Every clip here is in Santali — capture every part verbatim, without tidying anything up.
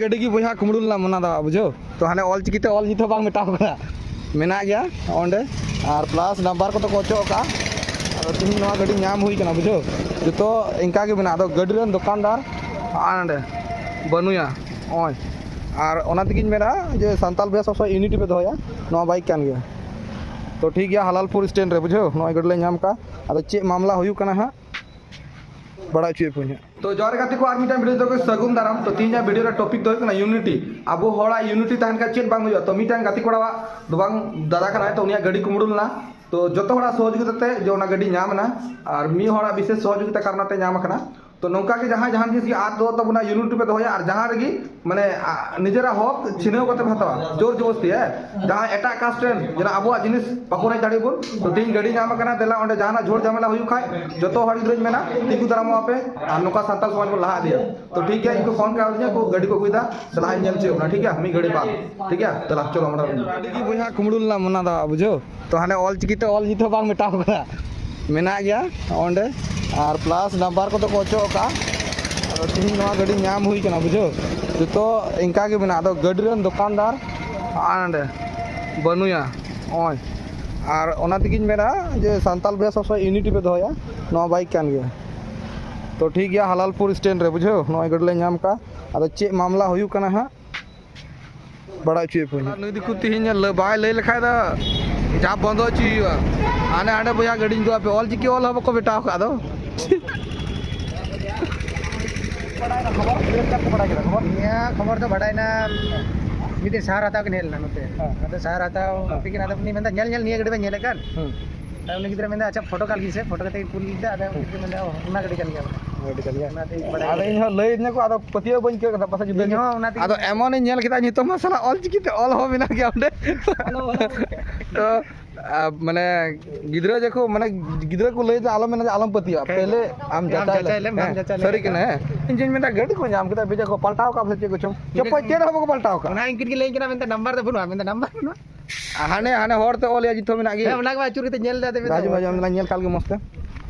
ᱜᱟᱹᱰᱤ ᱜᱮ ᱵᱚᱭᱦᱟ ᱠᱩᱢᱵᱽᱲᱩ ᱞᱮᱱᱟ ᱢᱚᱱᱟ ᱫᱚ, ᱵᱩᱡᱷᱟᱹᱣ᱾ ᱛᱚ ᱦᱟᱱᱮ ᱚᱞ ᱪᱤᱠᱤ ᱛᱮ ᱚᱞ ᱱᱤᱛ ᱦᱚᱸ ᱵᱟᱝ ᱢᱮᱴᱟᱣ ᱠᱟᱱᱟ, ᱢᱮᱱᱟᱜ ᱜᱮᱭᱟ ᱚᱸᱰᱮ᱾ ᱟᱨ ᱯᱞᱟᱥ ᱱᱟᱢᱵᱟᱨ ᱠᱚᱫᱚ ᱠᱚ ᱚᱪᱚᱜ ᱟᱠᱟᱫᱼᱟ᱾ ᱟᱫᱚ ᱛᱤᱦᱤᱧ ᱱᱚᱣᱟ ᱜᱟᱹᱰᱤ ᱧᱟᱢ ᱦᱩᱭ ᱠᱟᱱᱟ, ᱵᱩᱡᱷᱟᱹᱣ᱾ ᱡᱚᱛᱚ ᱤᱱᱠᱟ ᱜᱮ ᱢᱮᱱᱟᱜᱼᱟ᱾ ᱟᱫᱚ ᱜᱟᱹᱰᱤ ᱨᱮᱱ ᱫᱚᱠᱟᱱᱫᱟᱨ ᱟᱨ ᱱᱚᱸᱰᱮ ᱵᱟᱹᱱᱩᱭᱟ, ᱱᱚᱜᱼᱚᱭ᱾ ᱟᱨ ᱚᱱᱟ ᱛᱮᱜᱤᱧ ᱢᱮᱱᱟ ᱡᱮ ᱥᱟᱱᱛᱟᱞ ᱵᱚᱭᱦᱟ ᱥᱚᱵ ᱥᱚᱢᱚᱭ ᱤᱭᱩᱱᱤᱴᱤ ᱯᱮ ᱫᱚᱦᱚᱭᱟ, ᱱᱚᱣᱟ ᱵᱟᱭᱤᱠ ᱠᱟᱱ ᱜᱮᱭᱟ᱾ ᱛᱚ ᱴᱷᱤᱠ ᱜᱮᱭᱟ, ᱦᱟᱞᱟᱞᱯᱩᱨ ᱥᱴᱮᱱᱰ ᱨᱮ, ᱵᱩᱡᱷᱟᱹᱣ, ᱱᱚᱜᱼᱚᱭ ᱜᱟᱹᱰᱤ ᱞᱮ ᱧᱟᱢ ᱠᱟᱜᱼᱟ᱾ ᱟᱫᱚ ᱪᱮᱫ ᱢᱟᱢᱞᱟ ᱦᱩᱭᱩᱜ ᱠᱟᱱᱟ ᱦᱟᱸᱜ, ᱵᱟᱲᱟᱭ ᱦᱚᱪᱚᱭᱮᱫ ᱠᱚᱣᱟᱧ ᱦᱟᱸᱜ᱾ ᱛᱚ ᱡᱚᱦᱟᱨ ᱜᱟᱛᱮ ᱠᱚ, ᱟᱨ ᱢᱤᱫᱴᱟᱝ ᱵᱷᱤᱰᱤᱭᱳ ᱫᱚ ᱥᱟᱹᱜᱩᱱ ᱫᱟᱨᱟᱢ᱾ ᱛᱚ ᱛᱮᱦᱮᱧᱟᱜ ᱵᱷᱤᱰᱤᱭᱳ ᱨᱮ ᱴᱚᱯᱤᱠ ᱫᱚ ᱦᱩᱭᱩᱜ ᱠᱟᱱᱟ ᱤᱭᱩᱱᱤᱴᱤ᱾ ᱟᱵᱚ ᱦᱚᱲᱟᱜ ᱤᱭᱩᱱᱤᱴᱤ ᱛᱟᱦᱮᱱ ᱠᱷᱟᱱ ᱪᱮᱫ ᱵᱟᱝ ᱦᱩᱭᱩᱜᱼᱟ᱾ ᱛᱚ ᱢᱤᱫᱴᱟᱝ ᱜᱟᱛᱮ ᱠᱚᱲᱟᱣᱟᱜ ᱫᱚ ᱵᱟᱝ, ᱫᱟᱫᱟ ᱠᱟᱱᱟᱭ, ᱛᱚ ᱩᱱᱤᱭᱟᱜ ᱜᱟᱹᱰᱤ ᱠᱩᱢᱵᱽᱲᱩ ᱞᱮᱱᱟ᱾ ᱛᱚ ᱡᱚᱛᱚ ᱦᱚᱲᱟᱜ ᱥᱚᱦᱚᱡᱳᱜᱤᱛᱟ ᱛᱮ ᱡᱮ ᱚᱱᱟ ᱜᱟᱹᱰᱤ ᱧᱟᱢ ᱮᱱᱟ, ᱟᱨ ᱢᱤᱫ ᱦᱚᱲᱟᱜ ᱵᱤᱥᱮᱥ ᱥᱚᱦᱚᱡᱳᱜᱤᱛᱟ ᱠᱟᱨᱚᱱ ᱛᱮ ᱧᱟᱢ ᱟᱠᱟᱱᱟ᱾ ᱛᱚ ᱱᱚᱝᱠᱟ ᱜᱮ ᱡᱟᱦᱟᱸᱭ ᱡᱟᱦᱟᱸ ᱡᱤᱱᱤᱥ ᱜᱮ ᱟᱫ ᱫᱚᱦᱚ ᱛᱟᱵᱚᱱᱟ, ᱤᱭᱩᱱᱤᱴᱤ ᱯᱮ ᱫᱚᱦᱚᱭᱟ, ᱟᱨ ᱡᱟᱦᱟᱸ ᱨᱮᱜᱮ ᱢᱟᱱᱮ, ᱟ, ᱱᱤᱡᱮᱨᱟᱜ ᱦᱚᱠ ᱪᱷᱤᱱᱟᱹᱣ ᱠᱟᱛᱮ ᱯᱮ ᱦᱟᱛᱟᱣᱟ, ᱡᱳᱨ ᱡᱚᱵᱚᱥᱛᱤ, ᱦᱮᱸ? ᱡᱟᱦᱟᱸ ᱮᱴᱟᱜ ᱠᱟᱥᱴ ᱨᱮᱱ, ᱡᱮᱱᱚ ᱟᱵᱚᱣᱟᱜ ᱡᱤᱱᱤᱥ ᱵᱟᱠᱚ ᱨᱮᱡ ᱫᱟᱲᱮᱭᱟᱵᱚᱱ᱾ ᱛᱚ ᱛᱮᱦᱮᱧ ᱜᱟᱹᱰᱤ ᱧᱟᱢ ᱟᱠᱟᱱᱟ, ᱫᱮᱞᱟ ᱚᱸᱰᱮ ᱡᱟᱦᱟᱱᱟᱜ ᱡᱷᱩᱲ ᱡᱷᱟᱢᱮᱞᱟ ᱦᱩᱭᱩᱜ ᱠᱷᱟᱡ ᱡᱚᱛᱚ ᱦᱚᱲ ᱜᱤᱫᱽᱨᱟᱹᱧ ᱢᱮᱱᱟ ᱛᱤᱸᱜᱩ ᱫᱟᱨᱟᱢᱚᱜ ᱟᱯᱮ, ᱟᱨ ᱱᱚᱝᱠᱟ ᱥᱟᱱᱛᱟᱲ ᱥᱚᱢᱟᱡᱽ ᱵᱚᱱ ᱞᱟᱦᱟ ᱤᱫᱤᱭᱟ᱾ ᱛᱚ ᱴᱷᱤᱠ ᱜᱮᱭᱟ, ᱤᱧ ᱠᱚ ᱯᱷᱳᱱ ᱠᱟᱣᱫᱤᱧᱟ ᱠᱚ, ᱜᱟᱹᱰᱤ ᱠᱚ ᱟᱹᱜᱩᱭᱮᱫᱟ, ᱫᱮᱞᱟ ᱦᱟᱸᱜ ᱧᱮᱞ ᱦᱚᱪᱚᱭᱮᱫ ᱵᱚᱱᱟ, ᱴᱷᱤᱠ ᱜᱮᱭᱟ, ᱢᱤᱫ ᱜᱷᱟᱹᱲᱤ ᱵᱟᱫ, ᱴᱷᱤᱠ ᱜᱮᱭᱟ, ᱫᱮᱞᱟ ᱪᱚᱞᱚ ᱚᱸᱰᱮ᱾ ᱜᱟᱹᱰᱤ ᱜᱮ ᱵᱚᱭᱦᱟ ᱠᱩᱢᱵᱽᱲᱩ ᱞᱮᱱᱟ ᱢᱚᱱᱟ ᱫᱚ, ᱵᱩᱡᱷᱟᱹᱣ᱾ ᱛᱚ ᱦᱟᱱᱮ ᱚᱞ ᱪᱤᱠᱤ ᱛᱮ ᱚᱞ ᱱᱤᱛ ᱦᱚᱸ ᱵᱟᱝ ᱢᱮᱴᱟᱣ ᱠᱟᱱᱟ, ᱢᱮᱱᱟᱜ ᱜᱮᱭᱟ ᱚᱸᱰᱮ᱾ ᱟᱨ ᱯᱞᱟᱥ ᱱᱟᱢᱵᱟᱨ ᱠᱚᱫᱚ ᱠᱚ ᱚᱪᱚᱜ ᱟᱠᱟᱫᱼᱟ᱾ ᱟᱫᱚ ᱛᱤᱦᱤᱧ ᱱᱚᱣᱟ ᱜᱟᱹᱰᱤ ᱧᱟᱢ ᱦᱩᱭ ᱠᱟᱱᱟ, ᱵᱩᱡᱷᱟᱹᱣ᱾ ᱡᱚᱛᱚ ᱤᱱᱠᱟ ᱜᱮ ᱢᱮᱱᱟᱜᱼᱟ᱾ ᱟᱫᱚ ᱜᱟᱹᱰᱤ ᱨᱮᱱ ᱫᱚᱠᱟᱱᱫᱟᱨ ᱟᱨ ᱱᱚᱸᱰᱮ ᱵᱟᱹᱱᱩᱭᱟ, ᱱᱚᱜᱼᱚᱭ᱾ ᱟᱨ ᱚᱱᱟ ᱛᱮᱜᱤᱧ ᱢᱮᱱᱟ ᱡᱮ ᱥᱟᱱᱛᱟᱞ ᱵᱚᱭᱦᱟ ᱥᱚᱵ ᱥᱚᱢᱚᱭ ᱤᱭᱩᱱᱤᱴᱤ ᱯᱮ ᱫᱚᱦᱚᱭᱟ, ᱱᱚᱣᱟ ᱵᱟᱭᱤᱠ ᱠᱟᱱ ᱜᱮᱭᱟ᱾ ᱛᱚ ᱴᱷᱤᱠ ᱜᱮᱭᱟ, ᱦᱟᱞᱟᱞᱯᱩᱨ ᱥᱴᱮᱱᱰ ᱨᱮ, ᱵᱩᱡᱷᱟᱹᱣ, ᱱᱚᱜᱼᱚᱭ ᱜᱟᱹᱰᱤ ᱞᱮ ᱧᱟᱢ ᱠᱟᱜᱼᱟ᱾ ᱟᱫᱚ ᱪᱮᱫ ᱢᱟᱢᱞᱟ ᱦᱩᱭᱩᱜ ᱠᱟᱱᱟ ᱦᱟᱸᱜ, ᱵᱟᱲᱟᱭ ᱦᱚᱪᱚᱭᱮᱫ ᱯᱮᱭᱟᱹᱧ᱾ ᱟᱨ ᱱᱩᱭ ᱫᱤᱠᱩ ᱛᱤᱦᱤᱧ ᱞᱟᱹ-, ᱵᱟᱭ ᱞᱟᱹᱭ ᱞᱮᱠᱷᱟᱡ ᱫᱚ ᱡᱟ ᱵᱚᱱᱫᱚ ᱦᱚᱪᱚᱭ ᱦᱩᱭᱩᱜᱼᱟ᱾ ᱦᱟᱱᱮ ᱦᱟᱸᱰᱮ ᱵᱚᱭᱦᱟ ᱜᱟᱹᱰᱤᱧ ᱩᱫᱩᱜ ᱟᱯᱮ, ᱚᱞ ᱪᱤᱠᱤ ᱚᱞ ᱦᱚᱸ ᱵᱟᱠᱚ ᱢᱮᱴᱟᱣ ᱠᱟᱜ ᱫᱚ᱾ ᱵᱟᱲᱟᱭ ᱠᱮᱫᱟ ᱠᱷᱚᱵᱚᱨ? ᱪᱮᱫ ᱞᱮᱠᱟ ᱯᱮ ᱵᱟᱲᱟᱭ ᱠᱮᱫᱟ ᱠᱷᱚᱵᱚᱨ? ᱱᱤᱭᱟᱹ ᱠᱷᱚᱵᱚᱨ ᱫᱚ ᱵᱟᱲᱟᱭᱱᱟ, ᱢᱤᱫ ᱫᱤᱱ ᱥᱟᱨ ᱦᱟᱛᱟᱣ ᱠᱤᱱ ᱦᱮᱡ ᱞᱮᱱᱟ ᱱᱚᱛᱮ᱾ ᱦᱮᱸ᱾ ᱟᱫᱚ ᱥᱟᱨ ᱦᱟᱛᱟᱣ ᱦᱮᱸ᱾ ᱟᱯᱮ ᱠᱤᱱ, ᱟᱫᱚ ᱩᱱᱤ ᱢᱮᱱᱫᱟ, "ᱧᱮᱞ, ᱧᱮᱞ, ᱱᱤᱭᱟᱹ ᱜᱟᱹᱰᱤ ᱵᱮᱱ ᱧᱮᱞᱮᱫ ᱠᱟᱱ?" ᱦᱩᱸ᱾ ᱟᱫᱚ ᱩᱱᱤ ᱜᱤᱫᱽᱨᱟᱹ ᱢᱮᱱᱫᱟ, "ᱟᱪᱪᱷᱟ, ᱯᱷᱳᱴᱳ ᱠᱟᱜ ᱞᱤᱧ ᱥᱮ", ᱯᱷᱳᱴᱳ ᱠᱟᱛᱮ ᱠᱩᱞ ᱞᱮᱫᱟ, ᱟᱫᱚ ᱦᱩᱸ᱾ ᱩᱱᱤ ᱢᱮᱱᱫᱟ, "ᱚ, ᱚᱱᱟ ᱜᱟᱹᱰᱤ ᱠᱟᱱ ᱜᱮᱭᱟ ᱵᱚᱞᱮ᱾" ᱟᱹᱰᱤ ᱠᱟᱱ ᱜᱮᱭᱟ᱾ ᱚᱱᱟᱛᱮ ᱵᱟᱲᱟᱭ ᱟᱫᱚ ᱠᱮᱫᱟ᱾ ᱤᱧ ᱦᱚᱸ ᱞᱟᱹᱭ ᱟᱹᱫᱤᱧᱟ ᱠᱚ, ᱟᱫᱚ ᱯᱟᱹᱛᱭᱟᱹᱣ ᱵᱟᱹᱧ ᱟᱹᱭᱠᱟᱹᱣ ᱠᱟᱫᱟ, ᱯᱟᱥᱮᱡ ᱡᱩᱫᱟᱹ ᱤᱧ ᱧᱚᱜ᱾ ᱦᱚᱸ ᱚᱱᱟᱛᱮ ᱟᱫᱚ ᱮᱢᱚᱱᱤᱧ ᱧᱮᱞ ᱠᱮᱫᱟ, ᱱᱤᱛᱚᱜ ᱢᱟ ᱥᱟᱞᱟ ᱚᱞ ᱪᱤᱠᱤ ᱛᱮ ᱚᱞ ᱦᱚᱸ ᱢᱮᱱᱟᱜ ᱜᱮᱭᱟ ᱚᱸᱰᱮ᱾ ᱚᱞ ᱦᱚᱸ ᱢᱮᱱᱟᱜ ᱜᱮᱭᱟ᱾ ᱛᱚ, ᱟ, ᱢᱟᱱᱮ, ᱜᱤᱫᱽᱨᱟᱹ ᱡᱮᱠᱚ, ᱢᱟᱱᱮ, ᱜᱤᱫᱽᱨᱟᱹ ᱠᱚ ᱞᱟᱹᱭ ᱫᱟ, "ᱟᱞᱚᱢ ᱢᱮᱱᱟ ᱡᱮ ᱟᱞᱚᱢ ᱯᱟᱹᱛᱭᱟᱹᱜᱼᱟ, ᱦᱮᱸ᱾ ᱯᱮᱦᱞᱮ ᱟᱢ ᱟᱢ ᱡᱟᱪᱟᱭ ᱞᱮᱢ᱾" ᱡᱟᱪᱟᱭ ᱞᱮᱢ, ᱵᱟᱢ ᱦᱮᱸ, ᱡᱟᱪᱟᱭ ᱞᱮᱢ᱾ ᱥᱟᱹᱨᱤ ᱠᱟᱱᱟ, ᱦᱮᱸ᱾ ᱤᱧ ᱡᱮᱧ ᱢᱮᱱᱫᱟ, ᱜᱟᱹᱰᱤ ᱠᱚ ᱧᱟᱢ ᱠᱮᱫᱟ, ᱵᱮᱡᱟ ᱠᱚ ᱯᱟᱞᱴᱟᱣ ᱠᱟᱜ ᱥᱮ ᱪᱮᱫ ᱠᱚᱪᱚᱝ? ᱪᱚᱯᱚᱡ ᱪᱮᱫ ᱦᱚᱸ ᱵᱟᱠᱚ ᱯᱟᱞᱴᱟᱣ ᱠᱟᱜ᱾ ᱚᱱᱟ ᱤᱧ ᱠᱤᱱ ᱞᱟᱹᱭ ᱠᱟᱱᱟ, ᱢᱮᱱᱫᱟ, "ᱱᱟᱢᱵᱟᱨ ᱫᱚ ᱵᱟᱹᱱᱩᱜᱼᱟ", ᱢᱮᱱᱫᱟ, "ᱱᱟᱢᱵᱟᱨ ᱵᱟᱹᱱᱩᱜᱼᱟ?" ᱦᱟᱱᱮ, ᱦᱟᱱᱮ ᱦᱚᱲ ᱛᱮ ᱚᱞ ᱭᱟ, ᱡᱤᱛ ᱦᱚᱸ ᱢᱮᱱᱟᱜ ᱜᱮ᱾ ᱦᱮᱸ, ᱚᱱᱟ ᱜᱮ ᱟᱹᱪᱩᱨ ᱠᱟᱛᱮ ᱧᱮᱞ ᱫᱟ, ᱟᱫᱚ ᱢᱮᱱᱫᱟ, ᱨᱟᱡᱩ, ᱨᱟᱡᱩ, ᱧᱮᱞ ᱠᱟᱜ ᱞᱮᱜᱮ ᱢᱚᱡᱽ ᱛᱮ᱾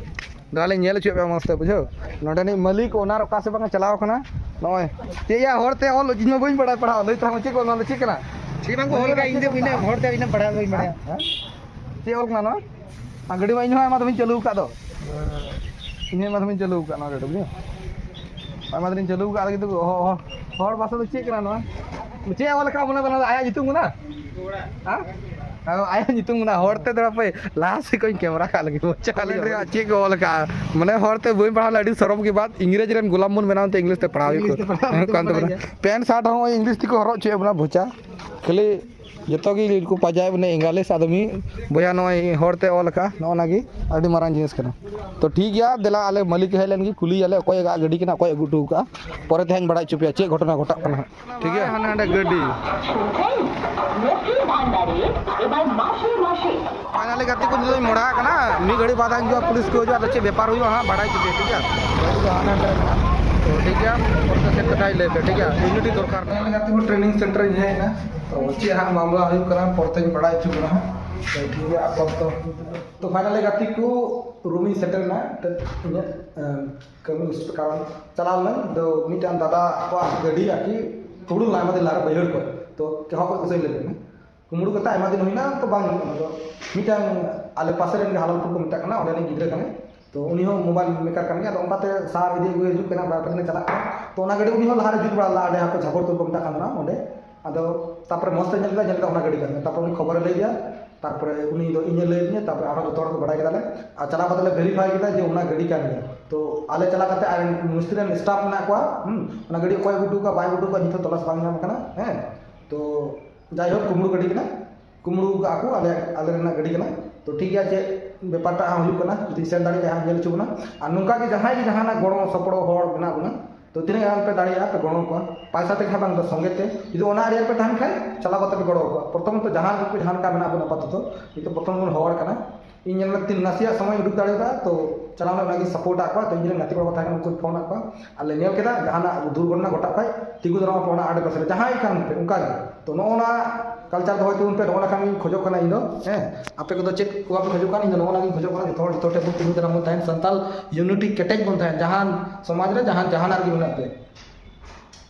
ᱫᱟᱞᱮ ᱧᱮᱞ ᱦᱚᱪᱚᱭᱮᱫ ᱯᱮᱭᱟ ᱢᱚᱡᱽ ᱛᱮ, ᱵᱩᱡᱷᱟᱹᱣ᱾ ᱱᱚᱰᱮᱱᱤᱡ ᱢᱟᱹᱞᱤᱠ ᱚᱱᱟ ᱚᱠᱟ ᱥᱮᱫ ᱵᱟᱝ ᱮ ᱪᱟᱞᱟᱣ ᱠᱟᱱᱟ, ᱱᱚᱜᱼᱚᱭ ᱪᱮᱫ ᱭᱟ, ᱦᱚᱲ ᱛᱮ ᱚᱞ ᱤᱧ ᱢᱟ ᱵᱟᱹᱧ ᱵᱟᱲᱟᱭ ᱯᱟᱲᱦᱟᱣ᱾ ᱞᱟᱹᱭ ᱛᱟᱵᱚᱱ ᱪᱮᱫ ᱠᱚ ᱚᱞ ᱠᱟᱱᱟ? ᱪᱮᱫ ᱵᱟᱝ ᱠᱚ ᱚᱞ ᱠᱟᱜᱼᱟ, ᱤᱧ ᱫᱚ ᱤᱱᱟᱹ ᱦᱚᱲ ᱛᱮ ᱤᱱᱟᱹ ᱯᱟᱲᱦᱟᱣ ᱵᱟᱹᱧ ᱵᱟᱲᱟᱭᱟ᱾ ᱦᱮᱸ? ᱪᱮᱫ ᱚᱞ ᱠᱟᱱᱟ ᱱᱚᱣᱟ? ᱟᱨ ᱜᱟᱹᱰᱤ ᱢᱟ ᱤᱧ ᱦᱚᱸ ᱟᱭᱢᱟ ᱫᱚᱢᱤᱧ ᱪᱟᱹᱞᱩ ᱟᱠᱟᱫ ᱫᱚ᱾ ᱤᱧ ᱦᱚᱸ ᱟᱭᱢᱟ ᱫᱚᱢᱤᱧ ᱪᱟᱹᱞᱩ ᱟᱠᱟᱫ ᱱᱚᱣᱟ ᱜᱟᱹᱰᱤ, ᱵᱩᱡᱷᱟᱹᱣ? ᱟᱭᱢᱟ ᱫᱤᱱᱤᱧ ᱪᱟᱹᱞᱩ ᱟᱠᱟᱫ, ᱠᱤᱱᱛᱩ ᱦᱚ-, ᱦᱚ-, ᱦᱚᱲ ᱵᱷᱟᱥᱟ ᱫᱚ ᱪᱮᱫ ᱠᱟᱱᱟ ᱱᱚᱣᱟ? ᱪᱮᱫ ᱚᱞ ᱞᱮᱠᱷᱟᱱ ᱚᱱᱟ ᱫᱚ ᱟᱭᱟᱜ ᱧᱩᱛᱩᱢ ᱠᱟᱱᱟ? ᱦᱮᱸ? ᱦᱮᱸ, ᱟᱭᱟᱜ ᱧᱩᱛᱩᱢ ᱠᱟᱱᱟ᱾ ᱦᱚᱲ ᱛᱮ ᱫᱚ ᱦᱟᱯᱮ ᱞᱟᱦᱟ ᱥᱮᱫ ᱠᱷᱚᱱ ᱠᱮᱢᱮᱨᱟ ᱠᱟᱜ ᱞᱟᱹᱜᱤᱫ᱾ ᱵᱚᱪᱷᱟ ᱠᱟᱜ ᱞᱟᱹᱜᱤᱫ᱾ ᱪᱮᱫ ᱠᱚ ᱚᱞ ᱠᱟᱜᱼᱟ? ᱢᱟᱱᱮ ᱦᱚᱲ ᱛᱮ ᱵᱟᱹᱧ ᱯᱟᱲᱦᱟᱣ ᱞᱮᱫᱟ, ᱟᱹᱰᱤ ᱥᱚᱨᱚᱢ ᱜᱮ ᱵᱟᱫ᱾ ᱤᱝᱨᱮᱡᱽ ᱨᱮᱱ ᱜᱳᱞᱟᱢ ᱵᱚᱱ ᱵᱮᱱᱟᱣ ᱛᱮ ᱤᱝᱞᱤᱥ ᱛᱮ ᱯᱟᱲᱦᱟᱣ ᱦᱩᱭᱩᱜ ᱤᱝᱞᱤᱥ ᱛᱮ ᱯᱟᱲᱦᱟᱣ ᱦᱩᱭᱩᱜ ᱠᱟᱱ ᱛᱟᱵᱚᱱᱟ᱾ ᱯᱮᱱᱴ ᱥᱟᱨᱴ ᱦᱚᱸ ᱤᱝᱞᱤᱥ ᱛᱮᱠᱚ ᱦᱚᱨᱚᱜ ᱦᱚᱪᱚᱭᱮᱫ ᱵᱚᱱᱟ, ᱵᱚᱪᱷᱟ᱾ ᱠᱷᱟᱹᱞᱤ ᱡᱚᱛᱚ ᱜᱮ ᱠᱚ ᱯᱟᱸᱡᱟᱭᱮᱫ ᱵᱚᱱᱟ ᱤᱝᱞᱤᱥ᱾ ᱟᱫᱚ ᱢᱤᱫ ᱵᱚᱭᱦᱟ ᱱᱚᱜᱼᱚᱭ ᱦᱚᱲ ᱛᱮ ᱚᱞ ᱟᱠᱟᱫ, ᱱᱚᱜᱼᱚ ᱱᱟ ᱜᱮ ᱟᱹᱰᱤ ᱢᱟᱨᱟᱝ ᱡᱤᱱᱤᱥ ᱠᱟᱱᱟ᱾ ᱛᱚ ᱴᱷᱤᱠ ᱜᱮᱭᱟ, ᱫᱮᱞᱟ ᱟᱞᱮ ᱢᱟᱹᱞᱤᱠ ᱦᱮᱡ ᱞᱮᱱ ᱜᱮ, ᱠᱩᱞᱤᱭᱟᱞᱮ ᱚᱠᱚᱭᱟᱜ ᱜᱟᱹᱰᱤ ᱠᱟᱱᱟ, ᱚᱠᱚᱭ ᱟᱹᱜᱩ ᱦᱚᱴᱚ ᱟᱠᱟᱫᱼᱟ᱾ ᱯᱚᱨᱮ ᱛᱮ ᱦᱟᱸᱜ ᱤᱧ ᱵᱟᱲᱟᱭ ᱦᱚᱪᱚ ᱯᱮᱭᱟ ᱪᱮᱫ ᱜᱷᱚᱴᱚᱱᱟ ᱜᱷᱚᱴᱟᱜ ᱠᱟᱱᱟ ᱦᱟᱸᱜ᱾ ᱴᱷᱤᱠ ᱜᱮᱭᱟ? ᱦᱟᱱᱮ ᱦᱟᱸᱰᱮ ᱜᱟᱹᱰᱤ᱾ লক্ষ্মীর ভাণ্ডারে এবার মাসে মাসে ফাইনালি ᱜᱟᱛᱮ ᱠᱚ, ᱱᱤᱛᱚᱜ ᱤᱧ ᱢᱚᱲᱟ ᱟᱠᱟᱱᱟ᱾ ᱢᱤᱫ ᱜᱷᱟᱹᱲᱤᱡ ᱵᱟᱫ ᱦᱟᱸᱜ ᱦᱤᱡᱩᱜᱼᱟ, ᱯᱩᱞᱤᱥ ᱠᱚ ᱦᱤᱡᱩᱜᱼᱟ, ᱟᱫᱚ ᱪᱮᱫ ᱵᱮᱯᱟᱨ ᱦᱩᱭᱩᱜᱼᱟ ᱦᱟᱸᱜ ᱵᱟᱲᱟᱭ ᱦᱚᱪᱚ ᱯᱮᱭᱟ, ᱴᱷᱤᱠ ᱜᱮᱭᱟ? ᱜᱟᱹᱰᱤ ᱫᱚ ᱦᱟᱱᱟ ᱦᱟᱸᱰᱮ ᱨᱮ ᱢᱮᱱᱟᱜᱼᱟ᱾ ᱛᱚ ᱴᱷᱤᱠ ᱜᱮᱭᱟ, ᱯᱚᱨᱮ ᱛᱮ ᱪᱮᱫ ᱠᱟᱛᱷᱟᱭ ᱞᱟᱹᱭ ᱯᱮ, ᱴᱷᱤᱠ ᱜᱮᱭᱟ? ᱤᱭᱩᱱᱤᱴᱤ ᱫᱚᱨᱠᱟᱨ᱾ ᱯᱷᱟᱭᱱᱟᱞᱤ ᱜᱟᱛᱮ ᱠᱚ, ᱴᱨᱮᱱᱤᱝ ᱥᱮᱱᱴᱟᱨ ᱤᱧ ᱦᱮᱡ ᱮᱱᱟ, ᱛᱚ ᱪᱮᱫ ᱦᱟᱸᱜ ᱢᱟᱢᱞᱟ ᱦᱩᱭᱩᱜ ᱠᱟᱱᱟ ᱯᱚᱨᱮ ᱛᱮᱧ ᱵᱟᱲᱟᱭ ᱦᱚᱪᱚ ᱵᱚᱱᱟ ᱦᱟᱸᱜ᱾ ᱛᱚ ᱴᱷᱤᱠ ᱜᱮᱭᱟ, ᱟᱯᱟᱛᱚᱛᱚ᱾ ᱛᱚ ᱯᱷᱟᱭᱱᱟᱞᱤ ᱜᱟᱛᱮ ᱠᱚ, ᱨᱩᱢᱤᱧ ᱥᱮᱴᱮᱨ ᱮᱱᱟ᱾ ᱛᱚ ᱤᱧᱟᱹᱜ, ᱮᱢ, ᱠᱟᱹᱢᱤ ᱠᱟᱨᱚᱱ ᱪᱟᱞᱟᱣ ᱞᱮᱱᱟᱹᱧ ᱫᱚ ᱢᱤᱫᱴᱟᱝ ᱫᱟᱫᱟ ᱠᱚᱣᱟᱜ ᱜᱟᱹᱰᱤ ᱟᱨᱠᱤ ᱛᱩᱲᱩ ᱞᱮᱱᱟ ᱟᱭᱢᱟ ᱫᱤᱱ ᱞᱟᱦᱟ ᱨᱮ ᱵᱟᱹᱭᱦᱟᱹᱲ ᱠᱷᱚᱱ᱾ ᱛᱚ ᱠᱮᱦᱚᱸ ᱠᱚ ᱜᱚᱥᱚᱭ ᱞᱮᱫ ᱞᱮᱱᱟ᱾ ᱠᱩᱢᱵᱽᱲᱩ ᱠᱟᱛᱮ ᱟᱭᱢᱟ ᱫᱤᱱ ᱦᱩᱭᱱᱟ, ᱛᱚ ᱵᱟᱝ ᱦᱤᱡᱩᱜ ᱠᱟᱱᱟ᱾ ᱛᱚ ᱢᱤᱫᱴᱟᱝ ᱟᱞᱮ ᱯᱟᱥᱮ ᱨᱮᱱ ᱜᱮ ᱦᱟᱞᱟᱞᱯᱩᱨ ᱠᱚ ᱢᱮᱛᱟᱜ ᱠᱟᱱᱟ, ᱚᱸᱰᱮ ᱨᱤᱱᱤᱡ ᱜᱤᱫᱽᱨᱟᱹ ᱠᱟᱱᱟᱭ᱾ ᱛᱚ ᱩᱱᱤ ᱦᱚᱸ ᱢᱳᱵᱟᱭᱤᱞ ᱢᱮᱠᱟᱨ ᱠᱟᱱ ᱜᱮᱭᱟ, ᱟᱫᱚ ᱚᱱᱠᱟᱛᱮ ᱥᱟᱨ ᱤᱫᱤ ᱟᱹᱜᱩᱭ ᱦᱤᱡᱩᱜ ᱠᱟᱱᱟ, ᱵᱟᱨ ᱯᱮ ᱫᱤᱱᱮ ᱪᱟᱞᱟᱜ ᱠᱟᱱᱟ᱾ ᱛᱚ ᱚᱱᱟ ᱜᱟᱹᱰᱤ ᱩᱱᱤ ᱦᱚᱸ ᱞᱟᱦᱟᱨᱮ ᱡᱩᱛ ᱵᱟᱲᱟ ᱞᱮᱫᱟ, ᱚᱸᱰᱮ ᱦᱟᱸᱜ ᱡᱷᱟᱵᱚᱨ ᱛᱩᱨ ᱠᱚ ᱢᱮᱛᱟᱜ ᱠᱟᱱ ᱛᱟᱦᱮᱱᱟ ᱚᱸᱰᱮ᱾ ᱟᱫᱚ ᱛᱟᱨᱯᱚᱨᱮ ᱢᱚᱡᱽ ᱛᱮ ᱧᱮᱞ ᱠᱮᱫᱟ, ᱧᱮᱞ ᱠᱮᱫᱟ ᱚᱱᱟ ᱜᱟᱹᱰᱤ ᱠᱟᱱ ᱜᱮᱭᱟ᱾ ᱛᱟᱨᱯᱚᱨᱮ ᱩᱱᱤ ᱠᱷᱚᱵᱚᱨᱮ ᱞᱟᱹᱭ ᱟᱫᱮᱭᱟ, ᱛᱟᱨᱯᱚᱨᱮ ᱩᱱᱤ ᱫᱚ ᱤᱧᱮ ᱞᱟᱹᱭ ᱟᱫᱤᱧᱟ, ᱛᱟᱨᱯᱚᱨᱮ ᱟᱨᱦᱚᱸ ᱡᱚᱛᱚ ᱦᱚᱲ ᱠᱚ ᱵᱟᱲᱟᱭ ᱠᱮᱫᱟᱞᱮ᱾ ᱟᱨ ᱪᱟᱞᱟᱣ ᱠᱟᱛᱮ ᱞᱮ ᱵᱷᱮᱨᱤᱯᱷᱟᱭ ᱠᱮᱫᱟ ᱡᱮ ᱚᱱᱟ ᱜᱟᱹᱰᱤ ᱠᱟᱱ ᱜᱮᱭᱟ᱾ ᱛᱚ ᱟᱞᱮ ᱪᱟᱞᱟᱣ ᱠᱟᱛᱮ ᱟᱨ ᱢᱤᱥᱛᱨᱤ ᱨᱮᱱ ᱥᱴᱟᱯ ᱢᱮᱱᱟᱜ ᱠᱚᱣᱟ, ᱦᱩᱸ, ᱚᱱᱟ ᱜᱟᱹᱰᱤ ᱚᱠᱚᱭ ᱟᱹᱜᱩ ᱦᱚᱴᱚ ᱠᱟᱜ, ᱵᱟᱭ ᱟᱹᱜᱩ ᱦᱚᱴᱚ ᱠᱟᱜ, ᱱᱤᱛ ᱦᱚᱸ ᱛᱚᱞᱟᱥ ᱵᱟᱝ ᱧᱟᱢ ᱠᱟᱱᱟ᱾ ᱦᱮᱸ, ᱛᱚ ᱡᱟᱭᱦᱳᱠ, ᱠᱩᱢᱵᱽᱲᱩ ᱜᱟᱹᱰᱤ ᱠᱟᱱᱟ, ᱠᱩᱢᱵᱽᱲᱩ ᱠᱟᱜᱼᱟ ᱠᱚ, ᱟᱞᱮ, ᱟᱞᱮ ᱨᱮᱱᱟᱜ ᱜᱟᱹᱰᱤ ᱠᱟᱱᱟ᱾ ᱛᱚ ᱴᱷᱤᱠ ᱜᱮᱭᱟ, ᱪᱮᱫ ᱵᱮᱯᱟᱨ ᱴᱟᱜ ᱦᱟᱸᱜ ᱦᱩᱭᱩᱜ ᱠᱟᱱᱟ, ᱡᱩᱫᱤ ᱥᱮᱱ ᱫᱟᱲᱮᱭᱟᱜ ᱠᱷᱟᱱ ᱦᱟᱸᱜ ᱧᱮᱞ ᱦᱚᱪᱚ ᱵᱚᱱᱟ᱾ ᱟᱨ ᱱᱚᱝᱠᱟ ᱜᱮ ᱡᱟᱦᱟᱸᱭ ᱜᱮ ᱡᱟᱦᱟᱱᱟᱜ ᱜᱚᱲᱚ ᱥᱚᱯᱚᱲᱚ ᱦᱚᱲ ᱢᱮᱱᱟᱜ ᱵᱚᱱᱟ, ᱛᱚ ᱛᱤᱱᱟᱹᱜ ᱜᱟᱱ ᱯᱮ ᱫᱟᱲᱮᱭᱟᱜᱼᱟ ᱯᱮ ᱜᱚᱲᱚ ᱠᱚᱣᱟ, ᱯᱟᱭᱥᱟ ᱛᱮ ᱠᱷᱟᱱ ᱵᱟᱝ ᱫᱚ ᱥᱚᱸᱜᱮ ᱛᱮ, ᱡᱩᱫᱤ ᱚᱱᱟ ᱮᱨᱤᱭᱟ ᱨᱮᱯᱮ ᱛᱟᱦᱮᱱ ᱠᱷᱟᱱ ᱪᱟᱞᱟᱣ ᱠᱟᱛᱮ ᱯᱮ ᱜᱚᱲᱚ ᱠᱚᱣᱟ᱾ ᱯᱨᱚᱛᱷᱚᱢᱚᱛᱚ ᱡᱟᱦᱟᱸ ᱨᱮᱯᱮ ᱡᱟᱦᱟᱸ ᱞᱮᱠᱟ ᱢᱮᱱᱟᱜ ᱵᱚᱱᱟ ᱟᱯᱟᱛᱚᱛᱚ, ᱱᱤᱛᱚᱜ ᱯᱨᱚᱛᱷᱚᱢ ᱵᱚᱱ ᱦᱚᱲ ᱠᱟᱱᱟ, ᱤᱧ ᱧᱮᱞ ᱢᱮ ᱛᱤᱱ ᱱᱟᱥᱮᱭᱟᱜ ᱥᱚᱢᱚᱭ ᱩᱰᱩᱠ ᱫᱟᱲᱮᱭᱟᱫᱟ, ᱛᱚ ᱪᱟᱞᱟᱣ ᱞᱮᱱᱟ, ᱚᱱᱟᱜᱤᱧ ᱥᱟᱯᱳᱨᱴ ᱟᱫ ᱠᱚᱣᱟ᱾ ᱛᱚ ᱤᱧ ᱨᱮᱱ ᱜᱟᱛᱮ ᱠᱚᱲᱟ ᱠᱚ ᱛᱟᱦᱮᱸ ᱠᱟᱱᱟ, ᱩᱱᱠᱩᱧ ᱯᱷᱳᱱ ᱟᱫ ᱠᱚᱣᱟ, ᱟᱨ ᱞᱮ ᱧᱮᱞ ᱠᱮᱫᱟ ᱡᱟᱦᱟᱱᱟᱜ ᱫᱩᱨᱜᱷᱚᱴᱚᱱᱟ ᱜᱷᱚᱴᱟᱜ ᱠᱷᱟᱡ ᱛᱤᱸᱜᱩ ᱫᱟᱨᱟᱢ ᱟᱯᱮ ᱚᱱᱟ ᱟᱰᱮ ᱯᱟᱥᱮ ᱨᱮ ᱡᱟᱦᱟᱸᱭ ᱠᱟᱱ ᱯᱮ ᱚᱱᱠᱟ ᱜᱮ᱾ ᱛᱚ ᱱᱚᱜᱼᱚ ᱱᱟ ᱠᱟᱞᱪᱟᱨ ᱫᱚᱦᱚᱭ ᱛᱟᱵᱚᱱ ᱯᱮ, ᱱᱚᱜᱼᱚ ᱱᱟ ᱠᱟᱱ ᱜᱤᱧ ᱠᱷᱚᱡᱚᱜ ᱠᱟᱱᱟ ᱤᱧ ᱫᱚ᱾ ᱦᱮᱸ, ᱟᱯᱮ ᱠᱚᱫᱚ ᱪᱮᱫ ᱠᱚ ᱵᱟᱯᱮ ᱠᱷᱚᱡᱚᱜ ᱠᱟᱱᱟ, ᱤᱧ ᱫᱚ ᱱᱚᱜᱼᱚ ᱱᱟ ᱜᱤᱧ ᱠᱷᱚᱡᱚᱜ ᱠᱟᱱᱟ, ᱡᱚᱛᱚ ᱦᱚᱲ ᱡᱚᱛᱚ ᱴᱷᱮᱱ ᱵᱚᱱ ᱛᱤᱸᱜᱩ ᱫᱟᱨᱟᱢ ᱵᱚᱱ ᱛᱟᱦᱮᱱ, ᱥᱟᱱᱛᱟᱞ ᱤᱭᱩᱱᱤᱴᱤ ᱠᱮᱴᱮᱡ ᱵᱚᱱ ᱛᱟᱦᱮᱱ, ᱡᱟᱦᱟᱱ ᱥᱚᱢᱟᱡᱽ ᱨᱮ ᱡᱟᱦᱟᱱ ᱡᱟᱦᱟᱱᱟᱜ ᱨᱮᱜᱮ ᱢᱮᱱᱟᱜ ᱯᱮ᱾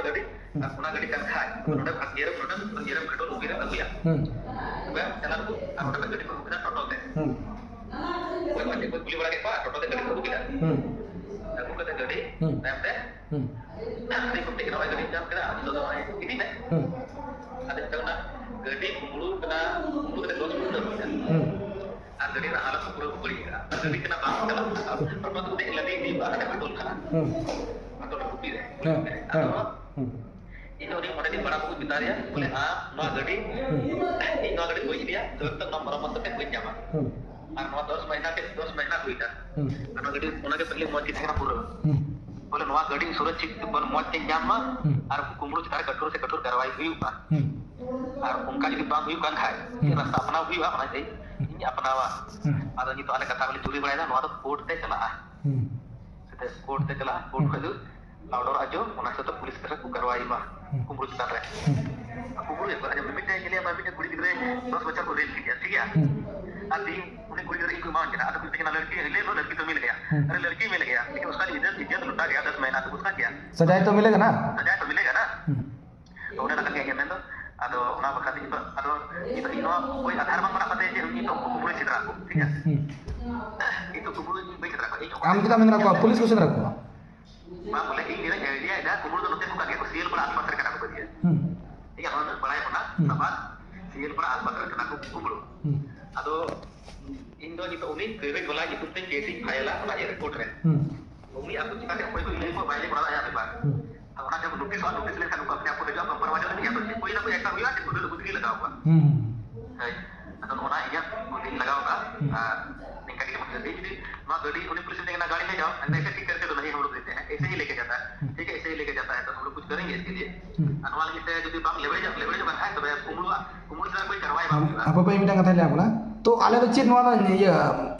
ᱠᱚ ᱜᱟᱹᱰᱤ, ᱟᱨ ᱚᱱᱟ ᱜᱟᱹᱰᱤ ᱠᱟᱱ ᱠᱷᱟᱡ, ᱦᱩᱸ᱾ ᱱᱚᱰᱮ ᱵᱷᱟᱜᱽᱭᱟᱹᱨᱮᱢ, ᱱᱚᱰᱮ ᱵᱷᱟᱜᱽᱭᱟᱹᱨᱮᱢ ᱜᱷᱟᱴᱚᱞ ᱩᱵᱤ ᱨᱮᱢ ᱟᱹᱜᱩᱭᱟ᱾ ᱦᱩᱸ᱾ ᱛᱚᱵᱮ ᱪᱟᱞᱟᱣ ᱠᱚ, ᱟᱨ ᱱᱚᱰᱮ ᱠᱷᱚᱱ ᱜᱟᱹᱰᱤ ᱠᱚ ᱟᱹᱜᱩ ᱠᱮᱫᱟ ᱴᱳᱴᱳ ᱛᱮ᱾ ᱦᱩᱸ᱾ ᱚᱠᱚᱭ ᱢᱟᱹᱞᱤᱠ ᱠᱚ ᱠᱩᱞᱤ ᱵᱟᱲᱟ ᱠᱮᱫ ᱠᱚᱣᱟ, ᱴᱳᱴᱳ ᱛᱮ ᱜᱟᱹᱰᱤ ᱠᱚ ᱟᱹᱜᱩ ᱠᱮᱫᱟ᱾ ᱦᱩᱸ᱾ ᱟᱹᱜᱩ ᱠᱟᱛᱮ ᱜᱟᱹᱰᱤ, ᱦᱩᱸ᱾ ᱛᱟᱭᱚᱢ ᱛᱮ, ᱦᱩᱸ᱾ ᱟᱹᱰᱤ ᱠᱚ ᱴᱷᱤᱠ ᱱᱚᱜᱼᱚᱭ ᱜᱟᱹᱰᱤ ᱧᱟᱢ ᱠᱮᱫᱟ, ᱱᱤᱛᱚᱜ ᱫᱚ ᱱᱚᱜᱼᱚᱭ ᱤᱫᱤ ᱢᱮ᱾ ᱦᱩᱸ᱾ ᱟᱫᱚ ᱢᱮᱛᱟᱜ ᱠᱟᱱᱟ, ᱜᱟᱹᱰᱤ ᱠᱩᱢᱵᱽᱲᱩ ᱠᱟᱱᱟ, ᱠᱩᱢᱵᱽᱲᱩ ᱠᱟᱛᱮ ᱫᱚᱥ ᱯᱩᱱ ᱦᱩᱭᱱᱟ᱾ ᱦᱩᱸ᱾ ᱟᱨ ᱜᱟᱹᱰᱤ ᱨᱮᱱᱟᱜ ᱦᱟᱞᱚᱛ ᱯᱩᱨᱟᱹ ᱵᱟᱹᱲᱤᱡ ᱠᱟᱱᱟ᱾ ᱟᱨ ᱜᱟᱹᱰᱤ ᱠᱟᱱᱟ ᱵᱟᱝ ᱪᱟᱞᱟᱜ ᱠᱟᱱᱟ᱾ ᱦᱚᱲᱢᱚ ᱫᱚ ᱫᱮᱡ ᱞᱟᱫᱮ ᱤᱫᱤ ᱦᱩᱭᱩᱜᱼᱟ, ᱦᱟᱸᱰᱮ ᱜᱷᱟᱴᱚᱞ ᱠᱟᱱᱟ᱾ ᱦᱩᱸ᱾ ᱜᱷᱟᱴᱚᱞ ᱜᱩᱯᱤ ᱨᱮ᱾ ᱦᱮᱸ, ᱦᱮᱸ᱾ ᱟᱫᱚ ᱦᱩᱸ᱾ ᱤᱧ ᱫᱚ ᱩᱱᱤ ᱚᱸᱰᱮ ᱜᱮ ᱵᱟᱲᱟ ᱠᱚ ᱢᱮᱛᱟ ᱫᱮᱭᱟ, ᱵᱚᱞᱮ, ᱦᱩᱸ᱾ ᱟᱢ ᱱᱚᱣᱟ ᱜᱟᱹᱰᱤ, ᱦᱩᱸ᱾ ᱤᱧ ᱱᱚᱣᱟ ᱜᱟᱹᱰᱤ ᱵᱟᱹᱧ ᱤᱫᱤᱭᱟ, ᱡᱚᱵ ᱛᱚᱠ ᱱᱚᱣᱟ ᱢᱟᱨᱟᱢᱢᱚᱛ ᱠᱟᱛᱮ ᱵᱟᱹᱧ ᱧᱟᱢᱟ᱾ ᱦᱩᱸ᱾ ᱟᱨ ᱱᱚᱣᱟ ᱫᱚᱥ ᱢᱟᱹᱦᱱᱟᱹ ᱛᱮ, ᱫᱚᱥ ᱢᱟᱹᱦᱱᱟᱹ ᱦᱩᱭᱱᱟ᱾ ᱦᱩᱸ᱾ ᱟᱨ ᱱᱚᱣᱟ ᱜᱟᱹᱰᱤ, ᱚᱱᱟ ᱜᱮ ᱛᱟᱦᱞᱮ ᱢᱚᱡᱽ ᱜᱮ ᱛᱟᱦᱮᱸ ᱠᱟᱱᱟ ᱯᱩᱨᱟᱹ᱾ ᱦᱩᱸ᱾ ᱵᱚᱞᱮ, ᱱᱚᱣᱟ ᱜᱟᱹᱰᱤ ᱥᱩᱨᱚᱠᱪᱷᱤᱛ ᱵᱚᱱ ᱢᱚᱡᱽ ᱛᱮ ᱧᱟᱢ ᱢᱟ, ᱦᱩᱸ᱾ ᱟᱨ ᱩᱱᱠᱩ ᱠᱩᱢᱵᱽᱲᱩ ᱪᱮᱛᱟᱱ ᱨᱮ ᱠᱟᱹᱴᱷᱩᱨ ᱥᱮ ᱠᱟᱹᱴᱷᱩᱨ ᱠᱟᱨᱣᱟᱭ ᱦᱩᱭᱩᱜ ᱢᱟ᱾ ᱦᱩᱸ᱾ ᱟᱨ ᱚᱱᱠᱟ ᱡᱩᱫᱤ ᱵᱟᱝ ᱦᱩᱭᱩᱜ ᱠᱟᱱ ᱠᱷᱟᱡ, ᱦᱩᱸ᱾ ᱨᱟᱥᱛᱟ ᱟᱯᱱᱟᱣ ᱦᱩᱭᱩᱜᱼᱟ, ᱚᱱᱟ ᱤᱧ ᱦᱩᱸ᱾ ᱟᱯᱱᱟᱣᱟ᱾ ᱦᱩᱸ᱾ ᱟᱫᱚ ᱱᱤᱛᱚᱜ ᱟᱞᱮ ᱠᱟᱛᱷᱟ ᱵᱚᱞᱮ ᱪᱩᱨᱤ ᱵᱟᱲᱟᱭᱮᱫᱟ, ᱱᱚᱣᱟ ᱫᱚ ᱠᱳᱨᱴ ᱛᱮ ᱪᱟᱞᱟᱜᱼᱟ᱾ ᱦᱩᱸ᱾ ᱥᱮ ᱠᱳᱨᱴ ᱛᱮ ᱪᱟᱞᱟᱜᱼᱟ, ᱠᱳᱨᱴ ᱦᱩᱸ᱾ ᱠᱷᱚᱡ ᱫᱚ ᱚᱰᱟᱨ ᱟᱡᱚ, ᱚᱱᱟ ᱥᱟᱶᱛᱮ ᱯᱩᱞᱤᱥ ᱠᱟᱨᱣᱟᱭ ᱢᱟ, ᱦᱩᱸ᱾ ᱠᱩᱢᱵᱽᱲᱩ ᱪᱮᱛᱟᱱ ᱨᱮ᱾ ᱦᱩᱸ᱾ ᱠᱩᱢᱵᱽᱲᱩ ᱮᱠᱵᱟᱨ ᱟᱡᱚᱢ ᱢᱮ, ᱢᱤᱫᱴᱮᱱ ᱧᱮᱞᱮᱭᱟ ᱢᱟ, ᱢᱤᱫᱴᱮᱱ ᱠᱩᱲᱤ ᱜᱤᱫᱽᱨᱟᱹ ᱫᱚᱥ ᱵᱚᱪᱷᱚᱨ ᱠᱚ ᱨᱮᱯ ᱠᱮᱫᱮᱭᱟ, ᱴᱷᱤᱠ ᱜᱮᱭᱟ? ᱦᱩᱸ᱾ ᱟᱨ ᱛᱤᱦᱤᱧ ᱩᱱᱤ ᱠᱩᱲᱤ ᱜᱤᱫᱽᱨᱟᱹ ᱤᱧ ᱠᱚ ᱮᱢᱟᱣᱟᱹᱧ ᱠᱟᱱᱟ, ᱟᱫᱚ ᱠᱚ ᱢᱮᱛᱟᱹᱧ ᱠᱟᱱᱟ, "ᱞᱟᱹᱲᱠᱤ ᱦᱤᱞᱟᱹ ᱞᱚ, ᱞᱟᱹᱲᱠᱤ ᱛᱚ ᱢᱤᱞ ᱜᱮᱭᱟ।" ᱦᱩᱸ᱾ ᱟᱨᱮ ᱞᱟᱹᱲᱠᱤ ᱢᱤᱞ ᱜᱮᱭᱟ, ᱞᱮᱠᱤᱱ ᱩᱥᱠᱟ ᱤᱡᱽᱡᱚᱛ, ᱤᱡᱽᱡᱚᱛ ᱞᱩᱴᱟ ᱜᱮᱭᱟ, ᱫᱚᱥ ᱢᱟᱹᱦᱤᱱᱟ ᱛᱚ ᱜᱩᱥᱟ ᱜᱮᱭᱟ᱾ ᱥᱟᱡᱟᱭ ᱛᱚ ᱢᱤᱞᱮᱜᱟ ᱱᱟ? ᱥᱟᱡᱟᱭ ᱛᱚ ᱢᱤᱞᱮᱜᱟ ᱱᱟ? ᱦᱩᱸ᱾ ᱛᱚ ᱚᱱᱮ ᱚᱱᱟ ᱠᱟᱱ ᱜᱮᱭᱟ ᱤᱧᱟᱹᱜ ᱢᱮᱱ ᱫᱚ᱾ ᱟᱫᱚ ᱚᱱᱟ ᱵᱟᱠᱷᱨᱟ ᱛᱮ ᱤᱧ ᱫᱚ, ᱟᱫᱚ ᱤᱧ ᱫᱚ ᱤᱧ ᱱᱚᱣᱟ ᱠᱳᱭ ᱟᱫᱷᱟᱨ ᱵᱟᱝ ᱢᱮᱱᱟᱜ ᱠᱟᱛᱮ ᱡᱮ ᱩᱱᱤ ᱫᱚ ᱠᱩᱢᱵᱽᱲᱩᱭ ᱥᱮᱸᱫᱽᱨᱟ ᱠᱚ, ᱴᱷᱤᱠ ᱜᱮᱭᱟ? ᱦᱩᱸ, ᱦᱩᱸ᱾ ᱤᱧ ᱫᱚ ᱠᱩᱢᱵᱽᱲᱩ ᱤᱧ ᱵᱟᱹᱧ ᱥᱮᱸᱫᱽᱨᱟ ᱠᱚᱣᱟ, ᱤᱧ ᱚᱠᱟ ᱟᱢ ᱪᱮᱫᱟᱜ ᱮᱢ ᱢᱮᱱᱟ ᱠᱚᱣᱟ? ᱯᱩᱞᱤᱥ ᱠᱚ ᱥᱮᱸᱫᱽᱨᱟ ᱠᱚᱣᱟ᱾ ᱵᱟᱝ ᱵᱚᱞᱮ, ᱤᱧ ᱱᱤᱭᱟᱹ ᱟᱭᱰᱤᱭᱟ ᱮᱫᱟ, ᱠᱩᱢᱵᱽᱲᱩ ᱫᱚ ᱱᱚᱛᱮ ᱠᱚ ᱠᱟᱜ ᱜᱮᱭᱟ ᱠᱚ, ᱥᱤᱭᱟᱹᱞ ᱯᱟᱲᱟ ᱟᱥᱯᱟᱥ ᱨᱮ ᱠᱟᱱᱟ ᱠᱚ ᱵᱟᱹᱫᱤᱭᱟᱹ᱾ ᱦᱩᱸ᱾ ᱴᱷᱤᱠ ᱜᱮᱭᱟ, ᱚᱱᱟ ᱫᱚ ᱵᱟᱲᱟᱭ ᱠᱟᱱᱟ, ᱦᱩᱸ᱾ ᱥᱟᱵᱟᱫ ᱥᱤᱭᱟᱹᱞ ᱯᱟᱲᱟ ᱟᱥᱯᱟᱥ ᱨᱮ ᱠᱟᱱᱟ ᱠᱚ ᱠᱩᱢᱵᱽᱲᱩ᱾ ᱦᱩᱸ᱾ ᱟᱫᱚ ᱤᱧ ᱫᱚ ᱱᱤᱛᱚᱜ ᱩᱱᱤ ᱯᱨᱟᱭᱵᱷᱮᱴ ᱵᱟᱞᱟ ᱧᱩᱛᱩᱢ ᱛᱮ ᱠᱮᱥ ᱤᱧ ᱯᱷᱟᱭᱤᱞᱟ ᱚᱱᱟ ᱤᱭᱟᱹ ᱨᱮ, ᱠᱳᱨᱴ ᱨᱮ᱾ ᱦᱩᱸ᱾ ᱩᱱᱤ ᱟᱹᱛᱩ ᱪᱮᱛᱟᱱ ᱨᱮ ᱚᱠᱚᱭ ᱠᱚ ᱤᱭᱟᱹ ᱠᱚ ᱵᱟᱭ ᱞᱟᱹᱭ ᱵᱟᱲᱟ ᱫᱟᱲᱮᱭᱟᱜᱼᱟ ᱵᱮᱯᱟᱨ᱾ ᱦᱩᱸ᱾ ᱟᱨ ᱚᱱᱟ ᱡᱟᱦᱟᱸ ᱱᱳᱴᱤᱥᱚᱜᱼᱟ, ᱱᱳᱴᱤᱥ ᱞᱮᱱᱠᱷᱟᱱ ᱩᱱᱠᱩ ᱟᱯᱱᱮ ᱟᱯ ᱠᱚ ᱦᱤᱡᱩᱜᱼᱟ, ᱠᱚᱢᱯᱨᱳᱢᱟᱭᱤᱡᱚᱜ ᱞᱟᱹᱜᱤᱫ, ᱟᱫᱚ ᱪᱮᱫ ᱠᱚ ᱤᱭᱟᱹ ᱠᱚ ᱮᱠᱴᱟ ᱦᱩᱭᱩᱜᱼᱟ, ᱪᱮᱫ ᱠᱚ ᱞᱟᱹᱜᱤᱫ ᱠᱚ ᱤᱫᱤ ᱞᱟᱜᱟᱣ ᱠᱚᱣᱟ᱾ ᱦᱩᱸ᱾ ᱦᱳᱭ᱾ ᱟᱫᱚ ᱱᱚᱜᱼᱚ ᱱᱟ ᱤᱧᱟᱹᱜ ᱵᱩᱫᱷᱤᱧ ᱞᱟᱜᱟᱣ ᱠᱟᱜᱼᱟ᱾ ᱦᱩᱸ᱾ ᱟᱨ ᱱᱤᱝᱠᱟ ᱜᱮ ᱡᱮᱢᱚᱱ ᱡᱚᱫᱤ ᱡᱩᱫᱤ ᱱᱚᱣᱟ ᱜᱟᱹᱰᱤ ᱩᱱᱤ ᱯᱩᱞᱤᱥ ᱢᱮᱛᱟᱭ ᱠᱟᱱᱟ, "ᱜᱟᱹᱲᱤ ᱞᱮ ᱡᱟᱣ, ᱦᱩᱸ᱾ ᱮᱥᱮ ᱴᱷᱤᱠ ᱠᱟᱨᱠᱮ ᱫᱚ ᱱᱟᱦᱤ ᱦᱟᱢ ᱞᱳᱜ ᱫᱮᱛᱮ ᱦᱮᱸ, ᱮᱥᱮ ᱦᱤ ᱞᱮᱠᱮ ᱡᱟᱛᱟ ᱦᱮᱸ, ᱦᱩᱸ᱾ ᱴᱷᱤᱠ ᱦᱮ, ᱮᱥᱮ ᱦᱤ ᱞᱮᱠᱮ ᱡᱟᱛᱟ ᱦᱮᱸ, ᱛᱚ ᱦᱟᱢ ᱞᱳᱜ ᱠᱩᱪ ᱠᱟᱨᱮᱝᱜᱮ, ᱦᱩᱸ᱾ ᱟᱨ ᱱᱚᱣᱟ ᱞᱟᱹᱜᱤᱫ ᱛᱮ ᱡᱩᱫᱤ ᱵᱟᱢ ᱞᱮᱵᱮᱲ ᱧᱚᱜ, ᱞᱮᱵᱮᱲ ᱧᱚᱜ ᱠᱟᱱ ᱠᱷᱟᱡ, ᱛᱚᱵᱮ ᱠᱩᱢᱵᱽᱲᱩ, ᱠᱩᱢᱵᱽᱲᱩ ᱪᱮᱛᱟᱱ ᱨᱮ ᱠᱳᱭ ᱠᱟᱨᱣᱟᱭ ᱵᱟᱝ ᱦᱩᱭᱩᱜᱼᱟ᱾ ᱟᱯᱮ ᱯᱮ ᱢᱤᱫᱴᱟᱝ ᱠᱟᱛᱷᱟᱧ ᱞᱟᱹᱭ ᱟᱵᱚᱱᱟ, ᱛᱚ ᱟᱞᱮ ᱫᱚ ᱪᱮᱫ ᱱᱚᱣᱟ ᱫᱚ ᱤᱭᱟᱹ,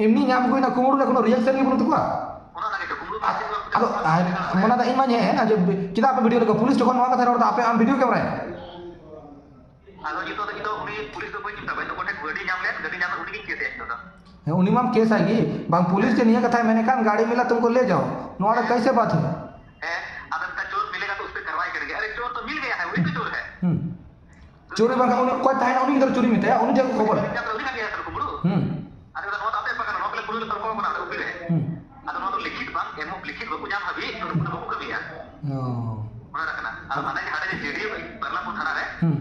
ᱮᱢᱱᱤ ᱧᱟᱢ ᱦᱩᱭᱱᱟ, ᱠᱩᱢᱵᱽᱲᱩ ᱨᱮ ᱠᱳᱱᱳ reaction ᱜᱮ ᱵᱟᱹᱱᱩᱜ ᱛᱟᱠᱚᱣᱟ? ᱚᱱᱟ ᱞᱟᱹᱜᱤᱫ ᱛᱮ ᱠᱩᱢᱵᱽᱲᱩ ᱟᱫᱚ, ᱟᱨ ᱢᱟᱱᱟ ᱫᱚ ᱤᱧ ᱢᱟᱧ ᱦᱮᱡ ᱮᱱᱟ ᱡᱮ, ᱪᱮᱫᱟᱜ ᱟᱯᱮ video ᱨᱮᱠᱚ, ᱯᱩᱞᱤᱥ ᱡᱚᱠᱷᱚᱱ ᱱᱚᱣᱟ ᱠᱟᱛᱷᱟᱭ ᱨᱚᱲ ᱮᱫᱟ, ᱟᱯᱮ ᱟᱢ video camera ᱨᱮ? ᱟᱫᱚ ᱱᱤᱛᱚᱜ ᱫᱚ ᱤᱧ ᱫᱚ ᱩᱱᱤ ᱯᱩᱞᱤᱥ ᱫᱚ ᱵᱟᱹᱧ ᱢᱮᱛᱟ ᱠᱚᱣᱟ, ᱤᱧ ᱫᱚ ᱚᱠᱚᱭ ᱴᱷᱮᱱ ᱜᱟᱹᱰᱤ ᱧᱟᱢ ᱞᱮᱫ, ᱜᱟᱹᱰᱤ ᱧᱟᱢ ᱞᱮᱫ, ᱩᱱᱤ ᱜᱮᱧ ᱠᱮᱥ ᱮᱫ ᱤᱧ ᱫᱚ᱾ ᱦᱮᱸ, ᱩᱱᱤ ᱢᱟᱢ ᱠᱮᱥ ᱟᱭ ᱜᱮ᱾ ᱵᱟᱝ, ᱯᱩᱞᱤᱥ ᱡᱮ ᱱᱤᱭᱟᱹ ᱠᱟᱛᱷᱟᱭ ᱢᱮᱱᱮᱫ ᱠᱟᱱ, "ᱜᱟᱹᱰᱤ ᱢᱤᱞᱟ ᱛᱩᱢᱠᱳ ᱞᱮ ᱡᱟᱣ", ᱱᱚᱣᱟ ᱫᱚ ᱠᱟᱭᱥᱮ ᱵᱟᱛ ᱦᱩᱭ? ᱦᱮᱸ, ᱟᱫᱚ ᱢᱤᱫᱴᱟᱝ ᱪᱳᱨ ᱢᱤᱞᱮᱜᱟ ᱛᱚ ᱩᱥ ᱯᱮ ᱠᱟᱨᱣᱟᱭ ᱠᱟᱨᱮᱸᱜᱮ᱾ ᱟᱨᱮ ᱪᱳᱨ ᱛᱚ ᱢᱤᱞ ᱜᱮᱭᱟ, ᱦᱮᱸ, ᱩᱱᱤ ᱛᱚ ᱪᱳᱨ ᱦᱮᱸ᱾ ᱦᱩᱸ᱾ ᱪᱳᱨᱤ ᱵᱟᱝᱠᱷᱟᱱ ᱩᱱᱤ ᱚᱠᱚᱭ ᱛᱟᱦᱮᱱᱟ, ᱩᱱᱤ ᱜᱮ ᱪᱳᱨᱤ ᱢᱮᱛᱟᱭᱟ, ᱩᱱᱤ ᱡᱟᱦᱟᱸ ᱠᱚ ᱠᱷᱚᱵᱚᱨᱟ᱾ ᱩᱱᱤ ᱜᱮ ᱪᱳᱨᱤ ᱢᱮᱛᱟᱭᱟ, ᱩᱱᱤ ᱜᱮ ᱪᱳᱨᱤ ᱢᱮᱛᱟᱭᱟ᱾ ᱦᱩᱸ᱾ ᱟᱫᱚ ᱱᱚᱣᱟ ᱫᱚ ᱟᱯᱮ ᱯᱟᱠᱟ, ᱱᱚᱣᱟ ᱠᱚᱞᱮ ᱠᱩᱲᱟᱹᱣ ᱞᱮ ᱛᱚᱞ ᱠᱚᱣᱟ ᱚᱱᱟ ᱩᱯᱤ ᱨᱮ᱾ ᱦᱩᱸ᱾ ᱟᱫᱚ ᱱᱚᱣᱟ ᱫᱚ ᱞᱤᱠᱷᱤᱛ ᱵᱟᱝ, ᱮᱢᱚᱜ ᱞᱤᱠᱷᱤᱛ ᱵᱟᱠᱚ ᱧᱟᱢ ᱦᱟᱹᱵᱤᱡ ᱱᱩᱠᱩ ᱫᱚ ᱵᱟᱠᱚ ᱠᱟᱹᱢᱤᱭᱟ᱾ ᱚ᱾ ᱚᱱᱟ ᱠᱟᱱᱟ᱾ ᱟᱨ ᱢᱟᱱᱮ ᱡᱟᱦᱟᱸ ᱨᱮ ᱡᱮ ᱰᱤ ᱮᱢ ᱵᱟᱨᱞᱟᱯᱩᱨ ᱛᱷᱟᱱᱟ ᱨᱮ, ᱦᱩᱸ᱾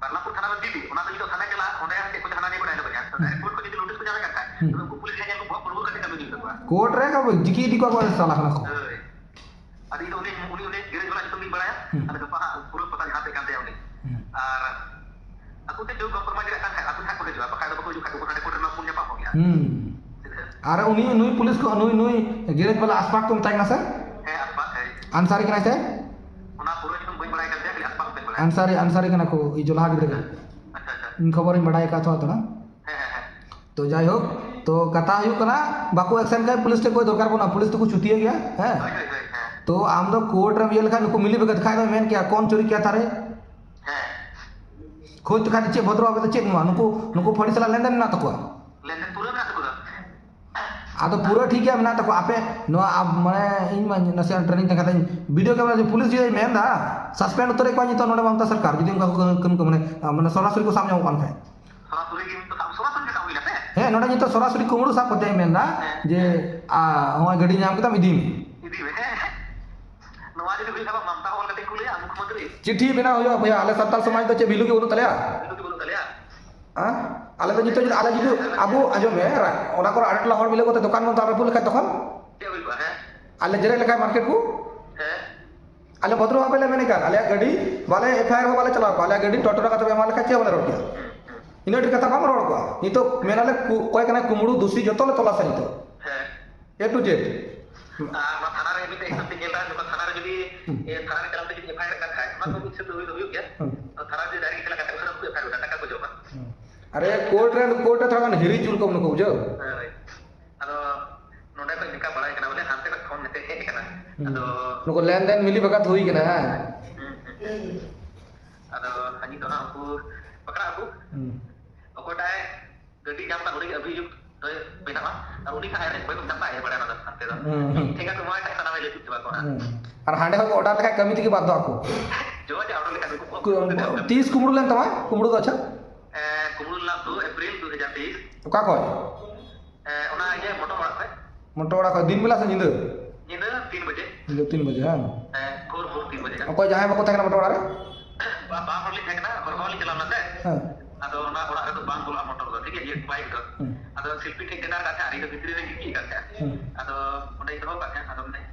ᱵᱟᱨᱞᱟᱯᱩᱨ ᱛᱷᱟᱱᱟ ᱨᱮ ᱰᱤ ᱮᱢ, ᱚᱱᱟ ᱫᱚ ᱤᱧ ᱫᱚ ᱛᱷᱟᱱᱟ ᱪᱟᱞᱟᱜ, ᱚᱸᱰᱮ ᱪᱮᱫ ᱠᱚ ᱛᱷᱟᱱᱟ ᱨᱮ ᱵᱟᱲᱟᱭ ᱫᱚ ᱵᱟᱹᱧ ᱦᱟᱸᱜ᱾ ᱦᱩᱸ᱾ ᱠᱳᱨᱴ ᱠᱚ ᱡᱩᱫᱤ ᱱᱳᱴᱤᱥ ᱠᱚ ᱧᱟᱢ ᱞᱮᱠᱷᱟᱱ ᱠᱷᱟᱡ, ᱦᱩᱸ᱾ ᱛᱚᱵᱮ ᱩᱱᱠᱩ ᱯᱩᱞᱤᱥ ᱧᱮᱞ ᱠᱚ ᱵᱚᱦᱚᱜ ᱯᱩᱲᱩᱨ ᱠᱟᱛᱮ ᱠᱟᱹᱢᱤ ᱦᱩᱭᱩᱜ ᱛᱟᱠᱚᱣᱟ᱾ ᱠᱳᱨᱴ ᱨᱮ ᱠᱚ ᱡᱤᱠᱤ ᱤᱫᱤ ᱠᱚᱣᱟ ᱠᱚ ᱥᱟᱞᱟ ᱠᱟᱱᱟ ᱠᱚ᱾ ᱦᱳᱭ᱾ ᱟᱫᱚ ᱤᱧ ᱫᱚ ᱩᱱᱤ, ᱩᱱᱤ, ᱩᱱᱤ ᱜᱮᱨᱮᱡᱽ ᱵᱟᱞᱟ ᱧᱩᱛᱩᱢ ᱜᱤᱧ ᱵᱟᱲᱟᱭᱟ᱾ ᱦᱩᱸ᱾ ᱟᱫᱚ ᱜᱟᱯᱟ ᱦᱟᱸᱜ ᱯᱩᱨᱟᱹ ᱯᱟᱛᱟ ᱡᱟᱦᱟᱸ ᱥᱮᱫ ᱠᱟᱱ ᱛᱟᱭᱟ ᱩᱱᱤ᱾ ᱦᱩᱸ᱾ ᱟᱨ ᱟᱠᱚ ᱛᱮ ᱡᱳᱨ compromise ᱨᱮ ᱠᱟᱱ ᱠᱷᱟᱡ, ᱟᱠᱚ ᱦᱟᱸᱜ ᱠᱚ ᱦᱤᱡᱩᱜᱼᱟ, ᱵᱟᱠᱷᱟᱡ ᱫᱚ ᱵᱟᱠᱚ ᱦᱤᱡᱩᱜ ᱠᱷᱟᱡ, ᱩᱱᱠᱩ ᱦᱟᱸᱰᱮ ᱠᱳᱨᱴ ᱨᱮ ᱢᱟ ᱯᱩᱱ ᱧᱟᱯᱟᱢ ᱠᱚᱜ ᱜᱮᱭᱟ᱾ ᱦᱩᱸ᱾ ᱥᱤᱫᱷᱟᱹ᱾ ᱟᱨ ᱩᱱᱤ, ᱱᱩᱭ ᱯᱩᱞᱤᱥ ᱠᱚ, ᱱᱩᱭ, ᱱᱩᱭ ᱜᱮᱨᱮᱡᱽ ᱵᱟᱞᱟ ᱟᱥᱯᱟᱠ ᱠᱚ ᱢᱮᱛᱟᱭ ᱠᱟᱱᱟ ᱥᱮ? ᱦᱮᱸ, ᱟᱥᱯᱟᱠ, ᱦᱮᱸ᱾ ᱟᱱᱥᱟᱨᱤ ᱠᱟᱱᱟᱭ ᱥᱮ? ᱚᱱᱟ ᱯᱩᱨᱟᱹ ᱧᱩᱛᱩᱢ ᱵᱟᱹᱧ ᱵᱟᱲᱟᱭ ᱠᱟᱱ ᱛᱟᱭᱟ, ᱠᱷᱟᱹᱞᱤ ᱟᱥᱯᱟᱠ ᱢᱮᱱᱛᱮ ᱵᱟᱲᱟᱭᱟ᱾ ᱟᱱᱥᱟᱨᱤ, ᱟᱱᱥᱟᱨᱤ ᱠᱟᱱᱟ ᱠᱚ, ᱤ ᱡᱚᱞᱦᱟ ᱜᱤᱫᱽᱨᱟᱹ ᱠᱚ᱾ ᱟᱪᱪᱷᱟ, ᱟᱪᱪᱷᱟ᱾ ᱤᱧ ᱠᱷᱚᱵᱚᱨᱤᱧ ᱵᱟᱰᱟᱭ ᱟᱠᱟᱫ ᱛᱷᱚᱲᱟ ᱛᱷᱚᱲᱟ᱾ ᱦᱮᱸ, ᱦᱮᱸ, ᱦᱮᱸ᱾ ᱛᱚ ᱡᱟᱭᱦᱳᱠ, ᱛᱚ ᱠᱟᱛᱷᱟ ᱦᱩᱭᱩᱜ ᱠᱟᱱᱟ, ᱵᱟᱠᱚ action ᱠᱷᱟᱡ ᱯᱩᱞᱤᱥ ᱴᱷᱮᱱ ᱠᱚᱭ ᱫᱚᱨᱠᱟᱨ ᱵᱟᱹᱱᱩᱜᱼᱟ, ᱯᱩᱞᱤᱥ ᱫᱚᱠᱚ ᱪᱩᱛᱤᱭᱟᱹ ᱜᱮᱭᱟ, ᱦᱮᱸ? ᱦᱳᱭ, ᱦᱳᱭ, ᱦᱳᱭ, ᱦᱮᱸ᱾ ᱛᱚ ᱟᱢ ᱫᱚ ᱠᱳᱨᱴ ᱨᱮᱢ ᱤᱭᱟᱹ ᱞᱮᱠᱷᱟᱡ, ᱱᱩᱠᱩ ᱢᱤᱞᱤ ᱵᱷᱮᱜᱮᱫ ᱠᱷᱟᱡ ᱫᱚ ᱢᱮᱱ ᱠᱮᱭᱟ, "ᱠᱚᱱ ᱪᱳᱨᱤ ᱠᱤᱭᱟ ᱛᱷᱟ ᱨᱮ?" ᱦᱮᱸ᱾ ᱠᱷᱳᱡᱽ ᱛᱮᱠᱷᱟᱡ ᱫᱚ ᱪᱮᱫ ᱵᱷᱚᱫᱨᱚ ᱵᱷᱟᱵᱮ ᱫᱚ ᱪᱮᱫ ᱱᱚᱣᱟ? ᱱᱩᱠᱩ, ᱱᱩᱠᱩ ᱯᱷᱟᱹᱲᱤ ᱥᱟᱞᱟᱜ ᱞᱮᱱᱫᱮᱱ ᱢᱮᱱᱟᱜ ᱛᱟᱠᱚᱣᱟ? ᱞᱮᱱᱫᱮᱱ ᱯᱩᱨᱟᱹ ᱢᱮᱱᱟᱜ ᱛᱟᱠᱚᱣᱟ᱾ ᱟᱫᱚ ᱯᱩᱨᱟᱹ ᱴᱷᱤᱠ ᱜᱮᱭᱟ, ᱢᱮᱱᱟᱜ ᱛᱟᱠᱚᱣᱟ᱾ ᱟᱯᱮ ᱱᱚᱣᱟ, ᱟᱢ, ᱢᱟᱱᱮ, ᱤᱧ ᱢᱟ ᱱᱟᱥᱮᱭᱟᱜ training ᱛᱟᱦᱮᱸ ᱠᱟᱛᱮ, video camera ᱡᱮ ᱯᱩᱞᱤᱥ ᱡᱩᱫᱤ ᱢᱮᱱ ᱮᱫᱟ, suspend ᱩᱛᱟᱹᱨᱮᱫ ᱠᱚᱣᱟ ᱱᱤᱛᱚᱜ ᱱᱚᱰᱮ ᱢᱚᱢᱚᱛᱟ ᱥᱚᱨᱠᱟᱨ, ᱡᱩᱫᱤ ᱚᱱᱠᱟ ᱠᱚ ᱠᱟᱹᱢᱤ ᱠᱚ, ᱢᱟᱱᱮ, ᱢᱟᱱᱮ, ᱥᱚᱨᱟᱥᱚᱨᱤ ᱠᱚ ᱥᱟᱵ ᱧᱟᱢᱚᱜ ᱠᱟᱱ ᱠᱷᱟᱡ᱾ ᱥᱚᱨᱟᱥᱚᱨᱤ ᱜᱮ ᱱᱤᱛᱚᱜ ᱥᱟᱵ, ᱥᱚᱨᱟᱥᱚᱨᱤ ᱜᱮ ᱥᱟᱵ ᱦᱩᱭ ᱱᱟ ᱥᱮ? ᱦᱮᱸ, ᱱᱚᱰᱮ ᱱᱤᱛᱚᱜ ᱥᱚᱨᱟᱥᱚᱨᱤ ᱠᱩᱢᱵᱽᱲᱩ ᱥᱟᱵ ᱠᱟᱛᱮ ᱢᱮᱱ ᱮᱫᱟ ᱦᱮᱸ᱾ ᱡᱮ, ᱟ, ᱱᱚᱜᱼᱚᱭ ᱜᱟᱹᱰᱤ ᱧᱟᱢ ᱠᱮᱫᱟᱢ, ᱤᱫᱤ ᱢᱮ᱾ ᱤᱫᱤ ᱢᱮ, ᱦᱮᱸ᱾ ᱱᱚᱣᱟ ᱡᱩᱫᱤ ᱦᱩᱭᱩᱜ ᱠᱷᱟᱱ ᱢᱟᱢᱛᱟ ᱦᱚᱸ ᱚᱞ ᱠᱟᱛᱮ ᱠᱩᱞᱮᱭᱟ, ᱢᱩᱠᱷᱭᱚᱢᱚᱱᱛᱨᱤ᱾ ᱪᱤᱴᱷᱤ ᱵᱮᱱᱟᱣ ᱦᱩᱭᱩᱜᱼᱟ, ᱵᱚᱭᱦᱟ, ᱟᱞᱮ ᱥᱟᱱᱛᱟᱲ ᱥᱚᱢᱟᱡᱽ ᱫᱚ ᱪᱮᱫ value ᱜᱮ ᱵᱟᱹᱱᱩᱜ ᱛᱟᱞᱮᱭᱟ᱾ ᱵᱟᱹᱱᱩᱜ ᱛᱟᱞᱮᱭᱟ᱾ ᱦᱮᱸ? ᱟᱞᱮ ᱫᱚ ᱱᱤᱛᱚᱜ ᱡᱩᱫᱤ, ᱟᱞᱮ ᱡᱩᱫᱤ ᱟᱵᱚ, ᱟᱸᱡᱚᱢ ᱢᱮ, ᱚᱱᱟ ᱠᱚᱨᱮ ᱟᱴ ᱴᱚᱞᱟ ᱦᱚᱲ ᱢᱤᱞᱟᱹᱣ ᱠᱟᱛᱮ ᱫᱚᱠᱟᱱ ᱵᱚᱱ ᱨᱟᱹᱯᱩᱫ ᱞᱮᱠᱷᱟᱡ ᱛᱚᱠᱷᱚᱱ? ᱪᱮᱫ ᱦᱩᱭ ᱠᱚᱜᱼᱟ, ᱦᱮᱸ? ᱟᱞᱮ ᱡᱮᱨᱮᱫ ᱞᱮᱠᱷᱟᱡ market ᱠᱚ? ᱦᱮᱸ᱾ ᱟᱞᱮ ᱵᱷᱚᱫᱨᱚ ᱵᱷᱟᱵᱮ ᱞᱮ ᱢᱮᱱᱮᱫ ᱠᱟᱱ, ᱟᱞᱮᱭᱟᱜ ᱜᱟᱹᱰᱤ ᱵᱟᱞᱮ FIR ᱦᱚᱸ ᱵᱟᱞᱮ ᱪᱟᱞᱟᱣ ᱠᱚᱜᱼᱟ, ᱟᱞᱮᱭᱟᱜ ᱜᱟᱹᱰᱤ ᱴᱚᱴᱚᱨᱟ ᱠᱟᱛᱮ ᱯᱮ ᱮᱢᱟ ᱞᱮᱠᱷᱟᱡ ᱪᱮᱫ ᱦᱚᱸ ᱵᱟᱞᱮ ᱨᱚᱲ ᱠᱮᱭᱟ᱾ ᱤᱱᱟᱹ ᱰᱷᱮᱨ ᱠᱟᱛᱷᱟ ᱵᱟᱢ ᱨᱚᱲ ᱠᱚᱜᱼᱟ᱾ ᱱᱤᱛᱚᱜ ᱢᱮᱱᱟᱞᱮ ᱠᱩ-, ᱚᱠᱚᱭ ᱠᱟᱱᱟᱭ ᱠᱩᱢᱵᱽᱲᱩ ᱫᱩᱥᱤ, ᱡᱚᱛᱚ ᱞᱮ ᱛᱚᱞᱟᱥᱟ ᱱᱤᱛᱚᱜ᱾ ᱦᱮᱸ᱾ A to Z᱾ ᱟᱨ ᱱᱚᱣᱟ ᱛᱷᱟᱱᱟ ᱨᱮ ᱢᱤᱫᱴᱮᱡ ᱦᱤᱥᱟᱹᱵ ᱛᱮ ᱧᱮᱞ ᱫᱟ, ᱱᱚᱝᱠᱟ ᱛᱷᱟᱱᱟ ᱨᱮ ᱡᱩᱫᱤ, ᱦᱩᱸ᱾ ᱮ, ᱛᱷᱟᱱᱟ ᱨᱮ ᱪᱟᱞᱟᱣ ᱠᱟᱛᱮ ᱡᱩᱫᱤ FIR ᱠᱟᱱ ᱠᱷᱟᱡ, ᱚᱱᱟ ᱠᱚ ᱢᱤᱫ ᱥᱮᱫ ᱫᱚ ᱦᱩᱭ ᱫᱚ ᱦᱩᱭᱩᱜ ᱜᱮᱭᱟ᱾ ᱦᱩᱸ᱾ ᱛᱚ ᱛᱷᱟᱱᱟ ᱡᱩᱫᱤ direct ᱪᱟᱞᱟᱜ ᱠᱟᱛᱮ ᱩᱥᱟᱹᱨᱟ ᱠᱚ ᱮᱯᱷ ᱟᱭ ᱟᱨ ᱜᱚᱫᱟ, ᱴᱟᱠᱟ ᱠᱚ ᱡᱚᱢᱟ᱾ ᱦᱩᱸ᱾ ᱟᱨᱮ, ᱠᱳᱨᱴ ᱨᱮ, ᱠᱳᱨᱴ ᱨᱮ ᱛᱷᱚᱲᱟ ᱜᱟᱱ ᱦᱤᱨᱤᱡ ᱦᱚᱪᱚ ᱞᱮᱠᱚ ᱱᱩᱠᱩ, ᱵᱩᱡᱷᱟᱹᱣ? ᱦᱳᱭ᱾ ᱟᱫᱚ ᱱᱚᱰᱮ ᱠᱷᱚᱡ ᱱᱤᱝᱠᱟ ᱵᱟᱲᱟᱭ ᱠᱟᱱᱟ ᱵᱚᱞᱮ, ᱦᱟᱱᱛᱮ ᱠᱷᱚᱡ ᱯᱷᱳᱱ ᱠᱟᱛᱮ ᱦᱮᱡ ᱟᱠᱟᱱᱟ᱾ ᱦᱩᱸ᱾ ᱟᱫᱚ ᱱᱩᱠᱩ ᱞᱮᱱᱫᱮᱱ ᱢᱤᱞᱤ ᱵᱷᱟᱜᱟᱛ ᱦᱩᱭ ᱠᱟᱱᱟ, ᱦᱮᱸ? ᱦᱩᱸ, ᱦᱩᱸ᱾ ᱟᱫᱚ ᱦᱟᱹᱱᱤ ᱫᱚ ᱦᱟᱸᱜ ᱩᱱᱠᱩ ᱯᱟᱠᱲᱟᱜ ᱟᱠᱚ᱾ ᱦᱩᱸ᱾ ᱚᱠᱚᱭᱴᱟᱜ ᱜᱟᱹᱰᱤ ᱧᱟᱢ ᱠᱟᱜ, ᱩᱱᱤ ᱜᱮ ᱚᱵᱷᱤᱡᱩᱠᱛ ᱫᱚᱭ ᱵᱮᱱᱟᱜᱼᱟ᱾ ᱟᱨ ᱩᱱᱤ ᱦᱟᱸᱜ ᱟᱡ ᱨᱮᱱ ᱚᱠᱚᱭ ᱠᱚ ᱢᱮᱛᱟ ᱠᱚᱣᱟ, ᱦᱮᱡ ᱵᱟᱲᱟᱭᱟ ᱚᱱᱟ ᱫᱚ ᱦᱟᱱᱛᱮ ᱫᱚ᱾ ᱦᱩᱸ, ᱦᱩᱸ᱾ ᱴᱷᱮᱸᱜᱟ ᱠᱚ ᱮᱢᱟᱣᱟᱭ ᱠᱷᱟᱡ ᱥᱟᱱᱟᱢᱮ ᱞᱟᱹᱴᱩ ᱪᱟᱵᱟ ᱠᱚᱣᱟ᱾ ᱦᱩᱸ᱾ ᱟᱨ ᱦᱟᱸᱰᱮ ᱠᱷᱚᱡ ᱠᱚ order ᱞᱮᱠᱷᱟᱡ ᱠᱟᱹᱢᱤ ᱛᱮᱜᱮ ᱵᱟᱫ ᱫᱚᱜᱼᱟ ᱠᱚ᱾ ᱡᱚ ᱡᱟ order ᱞᱮᱠᱷᱟᱡ ᱩᱱᱠᱩ ᱠᱚ ᱠᱩ-, ᱛᱤᱥ ᱠᱩᱢᱵᱽᱲᱩ ᱞᱮᱱ ᱛᱟᱢᱟ? ᱠᱩᱢᱵᱽᱲᱩ ᱫᱚ ᱟᱪᱪᱷᱟ? ᱮ, ᱠᱩᱢᱵᱽᱲᱩ ᱞᱮᱱᱟ ᱫᱩ ᱮᱯᱨᱤᱞ ᱫᱩ ᱦᱟᱡᱟᱨ ᱛᱮᱭᱤᱥ᱾ ᱚᱠᱟ ᱠᱷᱚᱡ? ᱮ, ᱚᱱᱟ ᱤᱭᱟᱹ ᱢᱚᱴᱚᱨ ᱚᱲᱟᱜ ᱠᱷᱚᱡ᱾ ᱢᱚᱴᱚᱨ ᱚᱲᱟᱜ ᱠᱷᱚᱡ ᱫᱤᱱ ᱵᱮᱞᱟ ᱥᱮ ᱧᱤᱫᱟᱹ? ᱧᱤᱫᱟᱹ ᱛᱤᱱ ᱵᱟᱡᱮ᱾ ᱧᱤᱫᱟᱹ ᱛᱤᱱ ᱵᱟᱡᱮ, ᱦᱮᱸ? ᱦᱮᱸ, ᱵᱷᱳᱨ, ᱵᱷᱳᱨ ᱛᱤᱱ ᱵᱟᱡᱮ ᱜᱟᱱ᱾ ᱚᱠᱚᱭ, ᱡᱟᱦᱟᱸᱭ ᱵᱟᱠᱚ ᱛᱟᱦᱮᱸ ᱠᱟᱱᱟ ᱢᱚᱴᱚᱨ ᱚᱲᱟᱜ ᱨᱮ? ᱵᱟ-, ᱵᱟᱨ ᱦᱚᱲ ᱞᱤᱧ ᱛᱟᱦᱮᱸ ᱠᱟᱱᱟ, ᱦᱚᱨᱦᱚ ᱞᱤᱧ ᱪᱟᱞᱟᱣ ᱞᱮᱱᱟ ᱥᱮ᱾ ᱦᱮᱸ᱾ ᱟᱫᱚ ᱚᱱᱟ ᱚᱲᱟᱜ ᱨᱮᱫᱚ ᱵᱟᱝ ᱵᱚᱞᱚᱜᱼᱟ ᱢᱚᱴᱚᱨ ᱫᱚ, ᱴᱷᱤᱠ ᱜᱮᱭᱟ, ᱤᱭᱟᱹ, ᱵᱟᱭᱤᱠ ᱫᱚ᱾ ᱦᱮᱸ᱾ ᱟᱫᱚ ᱥᱤᱞᱯᱤ ᱴᱷᱮᱡ ᱜᱮ ᱫᱟᱹᱲ ᱠᱟᱜ ᱛᱟᱦᱮᱸᱫ ᱟᱨ ᱤᱧ ᱫᱚ ᱵᱷᱤᱛᱨᱤ ᱨᱮᱧ ᱜᱤᱛᱤᱡ ᱠᱟᱱ ᱛᱟᱦᱮᱸᱫ᱾ ᱦᱮᱸ᱾ ᱟᱫᱚ ᱚᱸᱰᱮᱧ ᱫᱚᱦᱚ ᱠᱟᱜ ᱛᱟᱦᱮᱸᱫ, ᱟᱫᱚ ᱢᱮᱱᱫᱟᱹᱧ,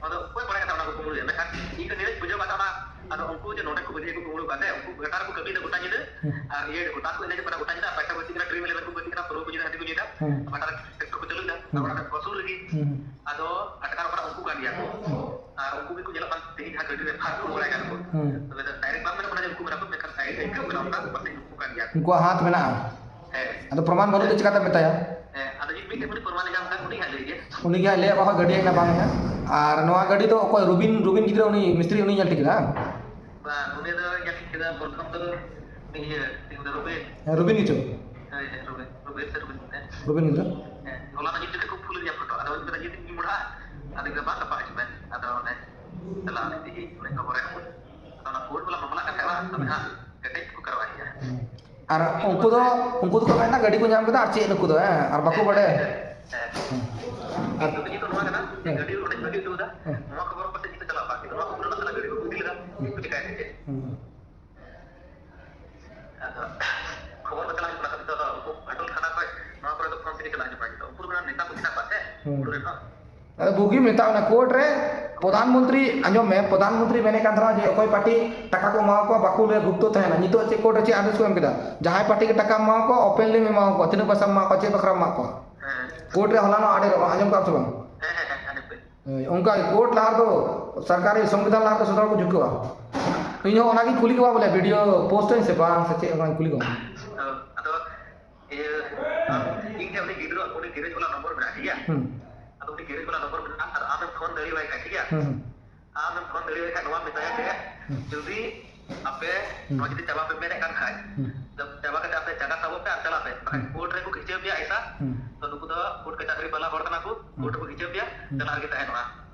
ᱟᱫᱚ ᱚᱠᱚᱭ ᱵᱟᱲᱟᱭ ᱠᱟᱱ ᱛᱟᱦᱮᱸᱫ ᱚᱱᱟ ᱠᱚ ᱠᱩᱢᱵᱽᱲᱩᱭᱟ? ᱢᱮᱱᱠᱷᱟᱱ ᱤᱧ ᱫᱚ ᱱᱤᱭᱟᱹᱧ ᱵᱩᱡᱷᱟᱹᱣ ᱠᱟᱫᱟ ᱚᱱᱟ, ᱟᱫᱚ ᱩᱱᱠᱩ ᱡᱮ ᱱᱚᱰᱮ ᱠᱚ ᱵᱟᱹᱡᱤ ᱠᱚ ᱠᱩᱢᱵᱽᱲᱩ ᱠᱟᱱ ᱛᱟᱦᱮᱸᱫ, ᱩᱱᱠᱩ ᱜᱟᱰᱟ ᱨᱮᱠᱚ ᱠᱟᱹᱢᱤᱭᱮᱫᱟ ᱜᱚᱴᱟ ᱧᱤᱫᱟᱹ, ᱦᱮᱸ᱾ ᱟᱨ ᱤᱭᱟᱹ ᱜᱚᱴᱟ ᱠᱚ ᱮᱱᱮᱡᱚᱜ ᱠᱟᱱᱟ, ᱜᱚᱴᱟ ᱧᱤᱫᱟᱹ, ᱟᱨ ᱯᱟᱭᱥᱟ ᱠᱚ ᱜᱟᱛᱮᱜ ᱠᱟᱱᱟ, ᱯᱟᱹᱨᱣᱟᱹ ᱠᱚ ᱧᱩᱭᱮᱫᱟ, ᱦᱟᱺᱰᱤ ᱠᱚ ᱧᱩᱭᱮᱫᱟ, ᱦᱮᱸ᱾ ᱚᱱᱟ ᱴᱨᱟᱠᱴᱚᱨ ᱠᱚ ᱪᱟᱹᱞᱩᱭᱮᱫᱟ, ᱦᱮᱸ᱾ ᱚᱱᱟ ᱚᱲᱟᱜ ᱨᱮ ᱵᱚᱥᱩᱨ ᱨᱮᱜᱮ᱾ ᱦᱮᱸ᱾ ᱟᱫᱚ ᱟᱴᱠᱟᱨ ᱚᱲᱟᱜ ᱩᱱᱠᱩ ᱠᱟᱱ ᱜᱮᱭᱟ ᱠᱚ᱾ ᱦᱮᱸ᱾ ᱟᱨ ᱩᱱᱠᱩ ᱜᱮᱠᱚ ᱧᱮᱞᱚᱜ ᱠᱟᱱ ᱛᱮᱦᱮᱧ ᱡᱟᱦᱟᱸ ᱜᱟᱹᱰᱤ ᱨᱮ ᱯᱷᱟᱸᱠ ᱠᱚ ᱵᱟᱲᱟᱭ ᱠᱟᱱᱟ ᱠᱚ᱾ ᱦᱮᱸ᱾ ᱛᱚᱵᱮ ᱫᱚ direct ᱵᱟᱝ ᱢᱮᱱᱚᱜ ᱠᱟᱱᱟ ᱡᱮ ᱩᱱᱠᱩ ᱠᱟᱱᱟ ᱠᱚ, ᱢᱮᱱᱠᱷᱟᱱ direct ᱟᱹᱭᱠᱟᱹᱜ ᱠᱟᱱᱟ ᱚᱱᱠᱟ ᱯᱟᱥᱮᱡ ᱩᱱᱠᱩ ᱠᱟᱱ ᱜᱮᱭᱟ ᱠᱚ᱾ ᱩᱱᱠᱩᱣᱟᱜ ᱦᱟᱛ ᱢᱮᱱᱟᱜᱼᱟ᱾ ᱦᱮᱸ᱾ ᱟᱫᱚ ᱯᱨᱚᱢᱟᱱ ᱵᱟᱹᱱᱩᱜ ᱛᱮ ᱪᱤᱠᱟᱛᱮᱢ ᱢᱮᱛᱟᱭᱟ? ᱦᱮᱸ, ᱟᱫᱚ ᱡᱩᱫᱤ ᱢᱤᱫᱴᱮᱡ ᱩᱱᱤ ᱯᱨᱚᱢᱟᱱᱮ ᱧᱟᱢ ᱠᱷᱟᱱ ᱩᱱᱤ ᱦᱟᱸᱜ ᱞᱟᱹᱭ ᱜᱮᱭᱟ᱾ ᱩᱱᱤ ᱜᱮ ᱦᱟᱸᱜ ᱞᱟᱹᱭᱟ, ᱵᱟᱵᱟ ᱜᱟᱹᱰᱤ ᱦᱮᱡ ᱮᱱᱟ ᱵᱟᱝ ᱦᱮᱡ ᱮᱱᱟ᱾ ᱟᱨ ᱱᱚᱣᱟ ᱜᱟᱹᱰᱤ ᱫᱚ ᱚᱠᱚᱭ ᱨᱩᱵᱤᱱ, ᱨᱩᱵᱤᱱ ᱜᱤᱫᱽᱨᱟᱹ ᱩᱱᱤ ᱢᱤᱥᱛᱨᱤ ᱩᱱᱤ ᱧᱮᱞ ᱴᱷᱤᱠ ᱠᱮᱫᱟ, ᱵᱟᱝ? ᱵᱟᱝ, ᱩᱱᱤ ᱫᱚ ᱧᱮᱞ ᱴᱷᱤᱠ ᱠᱮᱫᱟ, ᱯᱨᱚᱛᱷᱚᱢ ᱫᱚ ᱩᱱᱤ ᱤᱭᱟᱹ, ᱪᱮᱫ ᱠᱚ ᱢᱮᱛᱟᱭᱟ, ᱨᱩᱵᱤᱱ᱾ ᱦᱮᱸ, ᱨᱩᱵᱤᱱ ᱜᱮᱪᱚ? ᱦᱳᱭ, ᱦᱮᱸ, ᱨᱩᱵᱤᱱ, ᱨᱩᱵᱤᱱ ᱥᱮ ᱨᱩᱵᱤᱱ ᱢᱮᱱᱟᱭᱟ᱾ ᱨᱩᱵᱤᱱ ᱜᱤᱫᱽᱨᱟᱹ? ᱦᱮᱸ, ᱦᱚᱞᱟ ᱫᱚ ᱧᱮᱞ ᱴᱷᱤᱠ ᱠᱚ ᱯᱷᱩᱞ ᱜᱮᱭᱟ ᱯᱷᱳᱴᱳ, ᱟᱫᱚ ᱩᱱᱤ ᱫᱚ ᱧᱮᱞ ᱴᱷᱤᱠ ᱜᱮ ᱢᱚᱲᱟ, ᱟᱫᱚ ᱤᱧ ᱫᱚ ᱵᱟᱝ ᱜᱟᱯᱟ ᱦᱤᱡᱩᱜ ᱢᱮ, ᱟᱫᱚ ᱚᱱᱮ ᱪᱟᱞᱟᱣ ᱞᱮᱱ ᱛᱮᱜᱮ ᱩᱱᱤ ᱠᱷᱚᱵᱚᱨᱮ ᱮᱢ ᱠᱚᱣᱟ᱾ ᱟᱫᱚ ᱚᱱᱟ ᱠᱳᱨᱴ ᱵᱟᱞᱟ ᱢᱟᱢᱞᱟ ᱠᱟᱛᱷᱟ ᱚᱲᱟᱜ ᱛᱚᱵᱮ ᱦᱟᱸᱜ ᱠᱮᱴᱮᱡ ᱠᱚ ᱠᱟᱨᱣᱟᱭ ᱜᱮᱭᱟ᱾ ᱦᱩᱸ᱾ ᱟᱨ ᱩᱱᱠᱩ ᱫᱚ, ᱩᱱᱠᱩ ᱫᱚᱠᱚ ᱢᱮᱱᱟ ᱜᱟᱹᱰᱤ ᱠᱚ ᱧᱟᱢ ᱠᱮᱫᱟ ᱟᱨ ᱪᱮᱫ ᱱᱩᱠᱩ ᱫᱚ, ᱦᱮᱸ, ᱟᱨ ᱵᱟᱠᱚ ᱵᱟᱰᱟᱭᱟ᱾ ᱦᱮᱸ᱾ ᱦᱩᱸ᱾ ᱟᱨ ᱤᱧ ᱫᱚ ᱱᱚᱣᱟ ᱠᱟᱱᱟ, ᱦᱮᱸ᱾ ᱜᱟᱹᱰᱤ ᱚᱸᱰᱮ ᱵᱟᱹᱜᱤ ᱦᱚᱴᱚ ᱠᱟᱫᱟ᱾ ᱦᱮᱸ᱾ ᱱᱚᱣᱟ ᱠᱷᱚᱵᱚᱨ ᱯᱟᱥᱮᱡ ᱱᱤᱛᱚᱜ ᱪᱟᱞᱟᱜ ᱵᱟᱝ ᱦᱩᱭᱩᱜᱼᱟ᱾ ᱱᱚᱣᱟ ᱠᱷᱚᱵᱚᱨ ᱨᱮᱱᱟᱜ ᱜᱟᱹᱰᱤ ᱠᱚ ᱤᱫᱤ ᱞᱮᱫᱟ᱾ ᱦᱩᱸ᱾ ᱩᱱᱠᱩ ᱪᱤᱠᱟᱹᱭᱟ ᱥᱮ ᱪᱮᱫ? ᱦᱩᱸ᱾ ᱟᱫᱚ ᱠᱷᱚᱵᱚᱨ ᱫᱚ ᱪᱟᱞᱟᱜ ᱦᱩᱭᱩᱜ ᱠᱟᱱᱟ, ᱱᱤᱛᱚᱜ ᱫᱚ ᱩᱱᱠᱩ ᱵᱷᱟᱴᱳᱞ ᱛᱷᱟᱱᱟ ᱠᱷᱚᱡ ᱱᱚᱣᱟ ᱠᱚᱨᱮ ᱫᱚ ᱯᱷᱳᱱ ᱛᱮᱜᱮ ᱪᱟᱞᱟᱜ ᱦᱤᱡᱩᱜ ᱠᱟᱱᱟ᱾ ᱱᱤᱛᱚᱜ ᱩᱱᱠᱩ ᱨᱮᱱ ᱱᱮᱛᱟ ᱠᱚ ᱢᱮᱱᱟᱜ ᱠᱚᱣᱟ ᱥᱮ, ᱦᱩᱸ᱾ ᱩᱱᱠᱩ ᱨᱮᱱ ᱦᱚᱸ ᱟᱫᱚ ᱵᱩᱜᱤ ᱢᱮᱛᱟᱜ ᱚᱱᱟ ᱠᱳᱨᱴ ᱨᱮ ᱯᱨᱚᱫᱷᱟᱱ ᱢᱚᱱᱛᱨᱤ, ᱟᱸᱡᱚᱢ ᱢᱮ, ᱯᱨᱚᱫᱷᱟᱱ ᱢᱚᱱᱛᱨᱤ ᱢᱮᱱᱮᱫ ᱠᱟᱱ ᱛᱟᱦᱮᱱᱟ ᱡᱮ ᱚᱠᱚᱭ ᱯᱟᱨᱴᱤ ᱴᱟᱠᱟ ᱠᱚ ᱮᱢᱟ ᱠᱚᱣᱟ ᱵᱟᱠᱚ ᱞᱟᱹᱭ ᱜᱩᱯᱛᱚ ᱛᱟᱦᱮᱱᱟ᱾ ᱱᱤᱛᱚᱜ ᱪᱮᱫ ᱠᱳᱨᱴ ᱨᱮ ᱪᱮᱫ ᱟᱫᱮᱥ ᱠᱚ ᱮᱢ ᱠᱮᱫᱟ? ᱡᱟᱦᱟᱸᱭ ᱯᱟᱨᱴᱤ ᱜᱮ ᱴᱟᱠᱟᱢ ᱮᱢᱟ ᱠᱚᱣᱟ, openly ᱮᱢᱟ ᱠᱚᱣᱟ, ᱛᱤᱱᱟᱹᱜ ᱯᱚᱭᱥᱟᱢ ᱮᱢᱟ ᱠᱚᱣᱟ, ᱪᱮᱫ ᱵᱟᱠᱷᱨᱟᱢ ᱮᱢᱟ ᱠᱚᱣᱟ? ᱦᱮᱸ᱾ ᱠᱳᱨᱴ ᱨᱮ ᱦᱚᱞᱟᱱᱚᱜ ᱟᱰᱮ ᱨᱚᱲ ᱟᱸᱡᱚᱢ ᱠᱟᱜ ᱟᱢ ᱥᱮ ᱵᱟᱝ? ᱦᱮᱸ, ᱦᱮᱸ, ᱦᱮᱸ, ᱟᱸᱡᱚᱢ ᱠᱟᱹᱫᱟᱹᱧ᱾ ᱦᱳᱭ, ᱚᱱᱠᱟ ᱜᱮ ᱠᱳᱨᱴ ᱞᱟᱦᱟ ᱨᱮᱫᱚ ᱥᱚᱨᱠᱟᱨᱤ ᱥᱚᱝᱵᱤᱫᱷᱟᱱ ᱞᱟᱦᱟᱛᱮ ᱥᱚᱫᱚᱨ ᱠᱚ ᱡᱷᱩᱠᱟᱹᱜᱼᱟ᱾ ᱤᱧ ᱦᱚᱸ ᱚᱱᱟᱜᱤᱧ ᱠᱩᱞᱤ ᱠᱚᱣᱟ ᱵᱚᱞᱮ, ᱵᱷᱤᱰᱤᱭᱳ ᱯᱳᱥᱴ ᱟᱹᱧ ᱥᱮ ᱵᱟᱝ ᱥᱮ ᱪᱮᱫ, ᱚᱱᱟᱧ ᱠᱩᱞᱤ ᱠᱚᱣᱟ᱾ ᱟᱫᱚ ᱤᱭᱟᱹ, ᱤᱧ ᱴᱷᱮᱱ ᱩᱱᱤ ᱜᱤᱫᱽᱨᱟᱹ ᱩᱱᱤ ᱜᱮᱨᱮᱡᱽ ᱵᱟᱞᱟ ᱱᱚᱢᱵᱚᱨ ᱢᱮᱱᱟᱜᱼᱟ, ᱴᱷᱤᱠ ᱜᱮᱭᱟ? ᱦᱩᱸ᱾ ᱟᱫᱚ ᱩᱱᱤ ᱜᱮᱨᱮᱡᱽ ᱵᱟᱞᱟ ᱱᱚᱢᱵᱚᱨ ᱢᱮᱱᱟᱜᱼᱟ, ᱟᱨ ᱟᱢᱮᱢ ᱯᱷᱳᱱ ᱫᱟᱲᱮᱣᱟᱭ ᱠᱷᱟᱡ, ᱴᱷᱤᱠ ᱜᱮᱭᱟ? ᱦᱩᱸ, ᱦᱩᱸ᱾ ᱟᱢᱮᱢ ᱯᱷᱳᱱ ᱫᱟᱲᱮᱣᱟᱭ ᱠᱷᱟᱡ ᱱᱚᱣᱟ ᱢᱮᱛᱟᱭᱟ ᱡᱮ, ᱦᱩᱸ᱾ ᱡᱩᱫᱤ ᱟᱯᱮ ᱦᱩᱸ᱾ ᱱᱚᱣᱟ ᱡᱩᱫᱤ ᱪᱟᱵᱟ ᱯᱮ ᱢᱮᱱᱮᱫ ᱠᱟᱱ ᱠᱷᱟᱡ, ᱦᱩᱸ᱾ ᱪᱟᱵᱟ ᱠᱟᱛᱮ ᱟᱯᱮ ᱡᱟᱭᱜᱟ ᱥᱟᱵᱚᱜ ᱯᱮ ᱟᱨ ᱪᱟᱞᱟᱜ ᱯᱮ, ᱵᱟᱠᱷᱟᱱ ᱦᱩᱸ᱾ ᱠᱳᱨᱴ ᱨᱮᱠᱚ ᱠᱮᱥ ᱯᱮᱭᱟ ᱮᱭᱥᱟ, ᱦᱩᱸ᱾ ᱛᱚ ᱱᱩᱠᱩ ᱫᱚ ᱠᱳᱨᱴ ᱠᱟᱪᱷᱟᱨᱤ ᱵᱟᱞᱟ ᱦᱚᱲ ᱠᱟᱱᱟ ᱠᱚ, ᱦᱩᱸ᱾ ᱠᱳᱨᱴ ᱨᱮᱠᱚ ᱠᱮᱥ ᱯᱮᱭᱟ, ᱦᱩᱸ᱾ ᱪᱟᱞᱟᱜ ᱨᱮᱜᱮ ᱛᱟᱦᱮᱱᱚᱜᱼᱟ᱾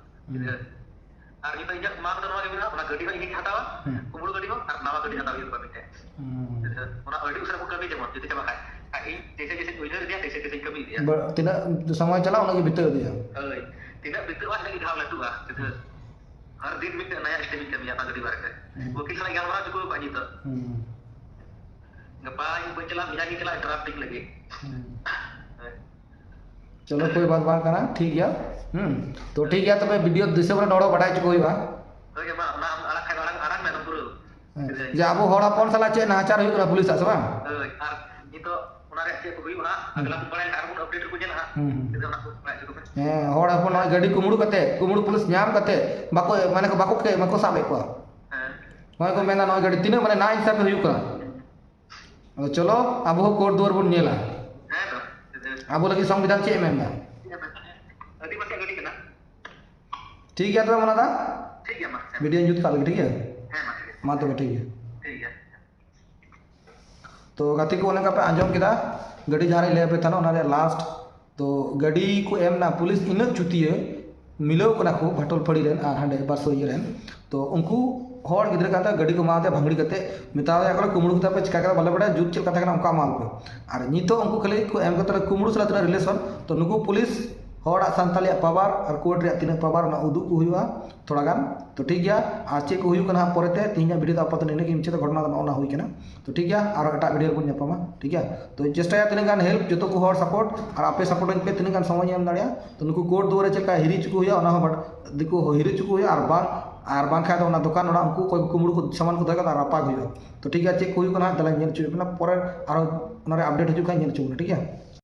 ᱦᱩᱸ᱾ ᱟᱨ ᱱᱤᱛᱚᱜ ᱤᱧᱟᱹᱜ ᱢᱟᱜᱽ ᱫᱚ ᱱᱚᱣᱟ ᱜᱮ ᱢᱮᱱᱟᱜᱼᱟ, ᱚᱱᱟ ᱜᱟᱹᱰᱤ ᱦᱚᱸ ᱤᱧᱤᱧ ᱦᱟᱛᱟᱣᱟ, ᱦᱩᱸ᱾ ᱠᱩᱢᱵᱽᱲᱩ ᱜᱟᱹᱰᱤ ᱦᱚᱸ, ᱟᱨ ᱱᱟᱣᱟ ᱜᱟᱹᱰᱤ ᱦᱟᱛᱟᱣ ᱦᱩᱭᱩᱜ ᱠᱟᱱᱟ ᱢᱤᱫᱴᱮᱱ᱾ ᱦᱩᱸ᱾ ᱚᱱᱟ ᱟᱹᱰᱤ ᱩᱥᱟᱹᱨᱟ ᱠᱚ ᱠᱟᱹᱢᱤ ᱡᱮᱢᱚᱱ, ᱡᱩᱫᱤ ᱪᱟᱵᱟ ᱠᱷᱟᱡ᱾ ᱟᱨ ᱤᱧ ᱡᱮᱭᱥᱮ ᱡᱮᱭᱥᱮᱧ ᱩᱭᱦᱟᱹᱨ ᱤᱫᱤᱭᱟ, ᱛᱮᱭᱥᱮ ᱛᱮᱭᱥᱮᱧ ᱠᱟᱹᱢᱤ ᱤᱫᱤᱭᱟ᱾ ᱵᱟ-, ᱛᱤᱱᱟᱹᱜ ᱥᱚᱢᱚᱭ ᱪᱟᱞᱟᱜᱼᱟ, ᱩᱱᱟᱹᱜ ᱜᱮ ᱵᱤᱛᱟᱹᱣ ᱤᱫᱤᱭᱟ᱾ ᱦᱳᱭ, ᱛᱤᱱᱟᱹᱜ ᱵᱤᱛᱟᱹᱜᱼᱟ, ᱤᱱᱟᱹᱜ ᱜᱮ ᱫᱷᱟᱣ ᱞᱟᱹᱴᱩᱜᱼᱟ᱾ ᱦᱩᱸ᱾ ᱦᱟᱨ ᱫᱤᱱ ᱢᱤᱫᱴᱮᱱ ᱱᱟᱭᱟ ᱥᱴᱮᱢᱤᱧ ᱠᱟᱹᱢᱤᱭᱟ ᱚᱱᱟ ᱜᱟᱹᱰᱤ ᱵᱟᱨᱮᱛᱮ᱾ ᱦᱩᱸ᱾ ᱩᱠᱤᱞ ᱥᱟᱞᱟᱜ ᱜᱟᱞᱢᱟᱨᱟᱣ ᱦᱚᱪᱚ ᱠᱚᱣᱟ ᱱᱤᱛᱚᱜ᱾ ᱦᱩᱸ᱾ ᱜᱟᱯᱟ ᱤᱧ ᱵᱟᱹᱧ ᱪᱟᱞᱟᱜᱼᱟ, ᱢᱮᱭᱟᱝ ᱤᱧ ᱪᱟᱞᱟᱜᱼᱟ ᱰᱨᱟᱯᱷᱴᱤᱝ ᱞᱟᱹᱜᱤᱫ᱾ ᱦᱩᱸ᱾ ᱦᱳᱭ᱾ ᱪᱚᱞᱚ, ᱠᱳᱭ ᱵᱟᱛ ᱵᱟᱝ ᱠᱟᱱᱟ, ᱴᱷᱤᱠ ᱜᱮᱭᱟ᱾ ᱦᱩᱸ, ᱛᱚ ᱴᱷᱤᱠ ᱜᱮᱭᱟ, ᱛᱚᱵᱮ ᱵᱷᱤᱰᱤᱭᱳ ᱫᱤᱥᱚᱢ ᱨᱮᱱ ᱦᱚᱲ ᱵᱟᱰᱟᱭ ᱦᱚᱪᱚ ᱠᱚ ᱦᱩᱭᱩᱜᱼᱟ᱾ ᱦᱳᱭ, ᱢᱟ, ᱚᱱᱟ ᱟᱢ ᱟᱲᱟᱜ ᱠᱷᱟᱱ ᱟᱲᱟᱝ, ᱟᱲᱟᱝ ᱢᱮ ᱱᱚᱣᱟ ᱯᱩᱨᱟᱹ᱾ ᱦᱮᱸ, ᱡᱮ ᱟᱵᱚ ᱦᱚᱲ ᱦᱚᱯᱚᱱ ᱥᱟᱞᱟᱜ ᱪᱮᱫ ᱱᱟᱦᱟᱪᱟᱨ ᱦᱩᱭᱩᱜ ᱠᱟᱱᱟ ᱯᱩᱞᱤᱥᱟᱜ ᱥᱮ ᱵᱟᱝ? ᱦᱳᱭ, ᱟᱨ ᱱᱤᱛᱚᱜ ᱚᱱᱟ ᱨᱮᱭᱟᱜ ᱪᱮᱫ ᱠᱚ ᱦᱩᱭᱩᱜᱼᱟ ᱦᱟᱸᱜ, ᱦᱩᱸ᱾ ᱟᱜᱽᱞᱟ ᱵᱚᱱ ᱵᱟᱲᱟᱭ ᱠᱷᱟᱱ ᱟᱨᱦᱚᱸ ᱵᱚᱱ ᱟᱯᱰᱮᱴ ᱨᱮᱠᱚ ᱧᱮᱞᱟ ᱦᱟᱸᱜ᱾ ᱦᱩᱸ, ᱦᱩᱸ᱾ ᱡᱩᱫᱤ ᱚᱱᱟ ᱠᱚ ᱵᱟᱲᱟᱭ ᱦᱚᱪᱚ ᱠᱚ ᱠᱷᱟᱱ᱾ ᱦᱮᱸ, ᱦᱚᱲ ᱦᱚᱯᱚᱱ ᱱᱚᱜᱼᱚᱭ ᱜᱟᱹᱰᱤ ᱠᱩᱢᱵᱽᱲᱩ ᱠᱟᱛᱮ, ᱠᱩᱢᱵᱽᱲᱩ ᱯᱩᱞᱤᱥ ᱧᱟᱢ ᱠᱟᱛᱮ ᱵᱟᱠᱚ, ᱢᱟᱱᱮ ᱠᱚ ᱵᱟᱠᱚ ᱠᱮ-, ᱵᱟᱠᱚ ᱥᱟᱵᱮᱫ ᱠᱚᱣᱟ᱾ ᱦᱮᱸ᱾ ᱱᱚᱜᱼᱚᱭ ᱠᱚ ᱢᱮᱱᱟ ᱱᱚᱜᱼᱚᱭ ᱜᱟᱹᱰᱤ ᱛᱤᱱᱟᱹᱜ ᱢᱟᱱᱮ ᱱᱟ ᱤᱱᱥᱟᱯᱷᱤ ᱦᱩᱭᱩᱜ ᱠᱟᱱᱟ᱾ ᱟᱫᱚ ᱪᱚᱞᱚ, ᱟᱵᱚ ᱦᱚᱸ ᱠᱳᱨᱴ ᱫᱩᱣᱟᱹᱨ ᱵᱚᱱ ᱧᱮᱞᱟ᱾ ᱦᱮᱸ ᱛᱚ᱾ ᱟᱵᱚ ᱞᱟᱹᱜᱤᱫ ᱥᱚᱝᱵᱤᱫᱷᱟᱱ ᱪᱮᱫ ᱮ ᱢᱮᱱᱫᱟ? ᱟᱹᱫᱤᱵᱟᱹᱥᱤᱭᱟᱜ ᱜᱟᱹᱰᱤ ᱠᱟᱱᱟ᱾ ᱴᱷᱤᱠ ᱜᱮᱭᱟ ᱛᱚᱵᱮ ᱢᱚᱱᱟ ᱫᱟ᱾ ᱴᱷᱤᱠ ᱜᱮᱭᱟ, ᱢᱟ᱾ ᱵᱷᱤᱰᱤᱭᱳᱧ ᱡᱩᱛ ᱠᱟᱜ ᱞᱮᱜᱮ, ᱴᱷᱤᱠ ᱜᱮᱭᱟ? ᱦᱮᱸ, ᱢᱟ, ᱴᱷᱤᱠ ᱜᱮᱭᱟ᱾ ᱢᱟ ᱛᱚᱵᱮ ᱴᱷᱤᱠ ᱜᱮᱭᱟ᱾ ᱴᱷᱤᱠ ᱜᱮᱭᱟ᱾ ᱛᱚ ᱜᱟᱛᱮ ᱠᱚ, ᱚᱱᱮ ᱚᱱᱠᱟ ᱯᱮ ᱟᱸᱡᱚᱢ ᱠᱮᱫᱟ, ᱜᱟᱹᱰᱤ ᱡᱟᱦᱟᱸ ᱨᱮᱧ ᱞᱟᱹᱭ ᱟᱯᱮ ᱛᱟᱦᱮᱱᱟ, ᱚᱱᱟ ᱨᱮᱭᱟᱜ ᱞᱟᱥᱴ᱾ ᱛᱚ ᱜᱟᱹᱰᱤ ᱠᱚ ᱮᱢ ᱮᱱᱟ ᱯᱩᱞᱤᱥ, ᱤᱱᱟᱹᱜ ᱪᱩᱛᱤᱭᱟᱹ ᱢᱤᱞᱟᱹᱣ ᱠᱟᱱᱟ ᱠᱚ ᱵᱷᱟᱴᱳᱞ ᱯᱟᱹᱲᱤ ᱨᱮᱱ ᱟᱨ ᱦᱟᱸᱰᱮ ᱵᱟᱨᱥᱳᱭᱟᱹ ᱨᱮᱱ᱾ ᱛᱚ ᱩᱱᱠᱩ ᱦᱚᱲ ᱜᱤᱫᱽᱨᱟᱹ ᱠᱟᱱ ᱛᱟᱭᱟ, ᱜᱟᱹᱰᱤ ᱠᱚ ᱮᱢᱟᱣᱟᱫᱮᱭᱟ ᱵᱷᱟᱝᱲᱤ ᱠᱟᱛᱮ, ᱢᱮᱛᱟᱣᱟᱫᱮᱭᱟ ᱠᱚ, "ᱠᱩᱢᱵᱽᱲᱩ ᱠᱮᱫᱟ ᱯᱮ, ᱪᱤᱠᱟ ᱠᱮᱫᱟ ᱵᱟᱞᱮ ᱵᱟᱲᱟᱭᱟ, ᱡᱩᱛ ᱪᱮᱫ ᱞᱮᱠᱟ ᱛᱟᱦᱮᱸ ᱠᱟᱱᱟ ᱚᱱᱠᱟ ᱮᱢᱟ ᱞᱮᱯᱮ᱾" ᱟᱨ ᱱᱤᱛᱚᱜ ᱩᱱᱠᱩ ᱠᱷᱟᱹᱞᱤ ᱠᱚ ᱮᱢ ᱠᱟᱛᱮ ᱠᱩᱢᱵᱽᱲᱩ ᱥᱟᱞᱟᱜ ᱛᱤᱱᱟᱹᱜ ᱨᱤᱞᱮᱥᱚᱱ, ᱛᱚ ᱱᱩᱠᱩ ᱯᱩᱞᱤᱥ ᱦᱚᱲᱟᱜ ᱥᱟᱱᱛᱟᱞᱤᱭᱟᱜ ᱯᱟᱣᱟᱨ ᱟᱨ ᱠᱳᱨᱴ ᱨᱮᱭᱟᱜ ᱛᱤᱱᱟᱹᱜ ᱯᱟᱣᱟᱨ, ᱚᱱᱟ ᱩᱫᱩᱜ ᱠᱚ ᱦᱩᱭᱩᱜᱼᱟ ᱛᱷᱚᱲᱟ ᱜᱟᱱ᱾ ᱛᱚ ᱴᱷᱤᱠ ᱜᱮᱭᱟ, ᱟᱨ ᱪᱮᱫ ᱠᱚ ᱦᱩᱭᱩᱜ ᱠᱟᱱᱟ ᱦᱟᱸᱜ ᱯᱚᱨᱮᱛᱮ, ᱛᱮᱦᱮᱧᱟᱜ ᱵᱷᱤᱰᱤᱭᱳ ᱫᱚ ᱟᱯᱟᱛᱚᱛᱚ ᱱᱤᱱᱟᱹᱜ ᱜᱮ ᱢᱩᱪᱟᱹᱫ, ᱜᱷᱚᱴᱚᱱᱟ ᱫᱚ ᱱᱚᱜᱼᱚ ᱱᱟ ᱦᱩᱭ ᱠᱟᱱᱟ᱾ ᱛᱚ ᱴᱷᱤᱠ ᱜᱮᱭᱟ, ᱟᱨᱚ ᱮᱴᱟᱜ ᱵᱷᱤᱰᱤᱭᱳ ᱨᱮᱵᱚᱱ ᱧᱟᱯᱟᱢᱟ, ᱴᱷᱤᱠ ᱜᱮᱭᱟ? ᱛᱚ ᱪᱮᱥᱴᱟᱭᱟ ᱛᱤᱱᱟᱹᱜ ᱜᱟᱱ ᱦᱮᱞᱯ, ᱡᱚᱛᱚ ᱠᱚ ᱦᱚᱲ ᱥᱟᱯᱳᱨᱴ, ᱟᱨ ᱟᱯᱮ ᱥᱟᱯᱳᱨᱴ ᱟᱹᱧ ᱯᱮ, ᱛᱤᱱᱟᱹᱜ ᱜᱟᱱ ᱥᱚᱢᱚᱭ ᱤᱧ ᱮᱢ ᱫᱟᱲᱮᱭᱟᱜᱼᱟ᱾ ᱛᱚ ᱱᱩᱠᱩ ᱠᱳᱨᱴ ᱫᱩᱣᱟᱹᱨ ᱨᱮ ᱪᱮᱫ ᱞᱮᱠᱟ ᱦᱤᱨᱤ ᱦᱚᱪᱚ ᱠᱚ ᱦᱩᱭᱩᱜᱼᱟ, ᱚᱱᱟ ᱦᱚᱸ ᱵᱟᱰ-, ᱫᱤᱠᱩ ᱦᱤᱨᱤ ᱦᱚᱪᱚ ᱠᱚ ᱦᱩᱭᱩᱜᱼᱟ, ᱟᱨ ᱵᱟᱝ, ᱟᱨ ᱵᱟᱝᱠᱷᱟᱱ ᱫᱚ ᱚᱱᱟ ᱫᱚᱠᱟᱱ ᱚᱲᱟᱜ ᱩᱱᱠᱩ ᱚᱠᱚᱭ ᱠᱚ ᱠᱩᱢᱵᱽᱲᱩ ᱠᱚ ᱥᱟᱢᱟᱱ ᱠᱚ ᱫᱚᱦᱚ ᱠᱟᱫᱟ, ᱨᱟᱯᱟᱜ ᱦᱩᱭᱩᱜᱼᱟ᱾ ᱛᱚ ᱴᱷᱤᱠ ᱜᱮᱭᱟ, ᱪᱮᱫ ᱠᱚ ᱦᱩᱭᱩᱜ ᱠᱟᱱᱟ ᱫᱮᱞᱟᱧ ᱧᱮᱞ ᱦᱚᱪᱚᱭᱮᱫ ᱵᱮᱱᱟ, ᱯᱚᱨᱮ ᱟᱨᱚ ᱚᱱᱟ ᱨᱮ ᱟᱯᱰᱮᱴ ᱦᱤᱡᱩᱜ ᱠᱷᱟᱱ ᱧᱮᱞ ᱦᱚᱪᱚ ᱵᱚᱱᱟ, ᱴᱷᱤᱠ ᱜᱮᱭᱟ?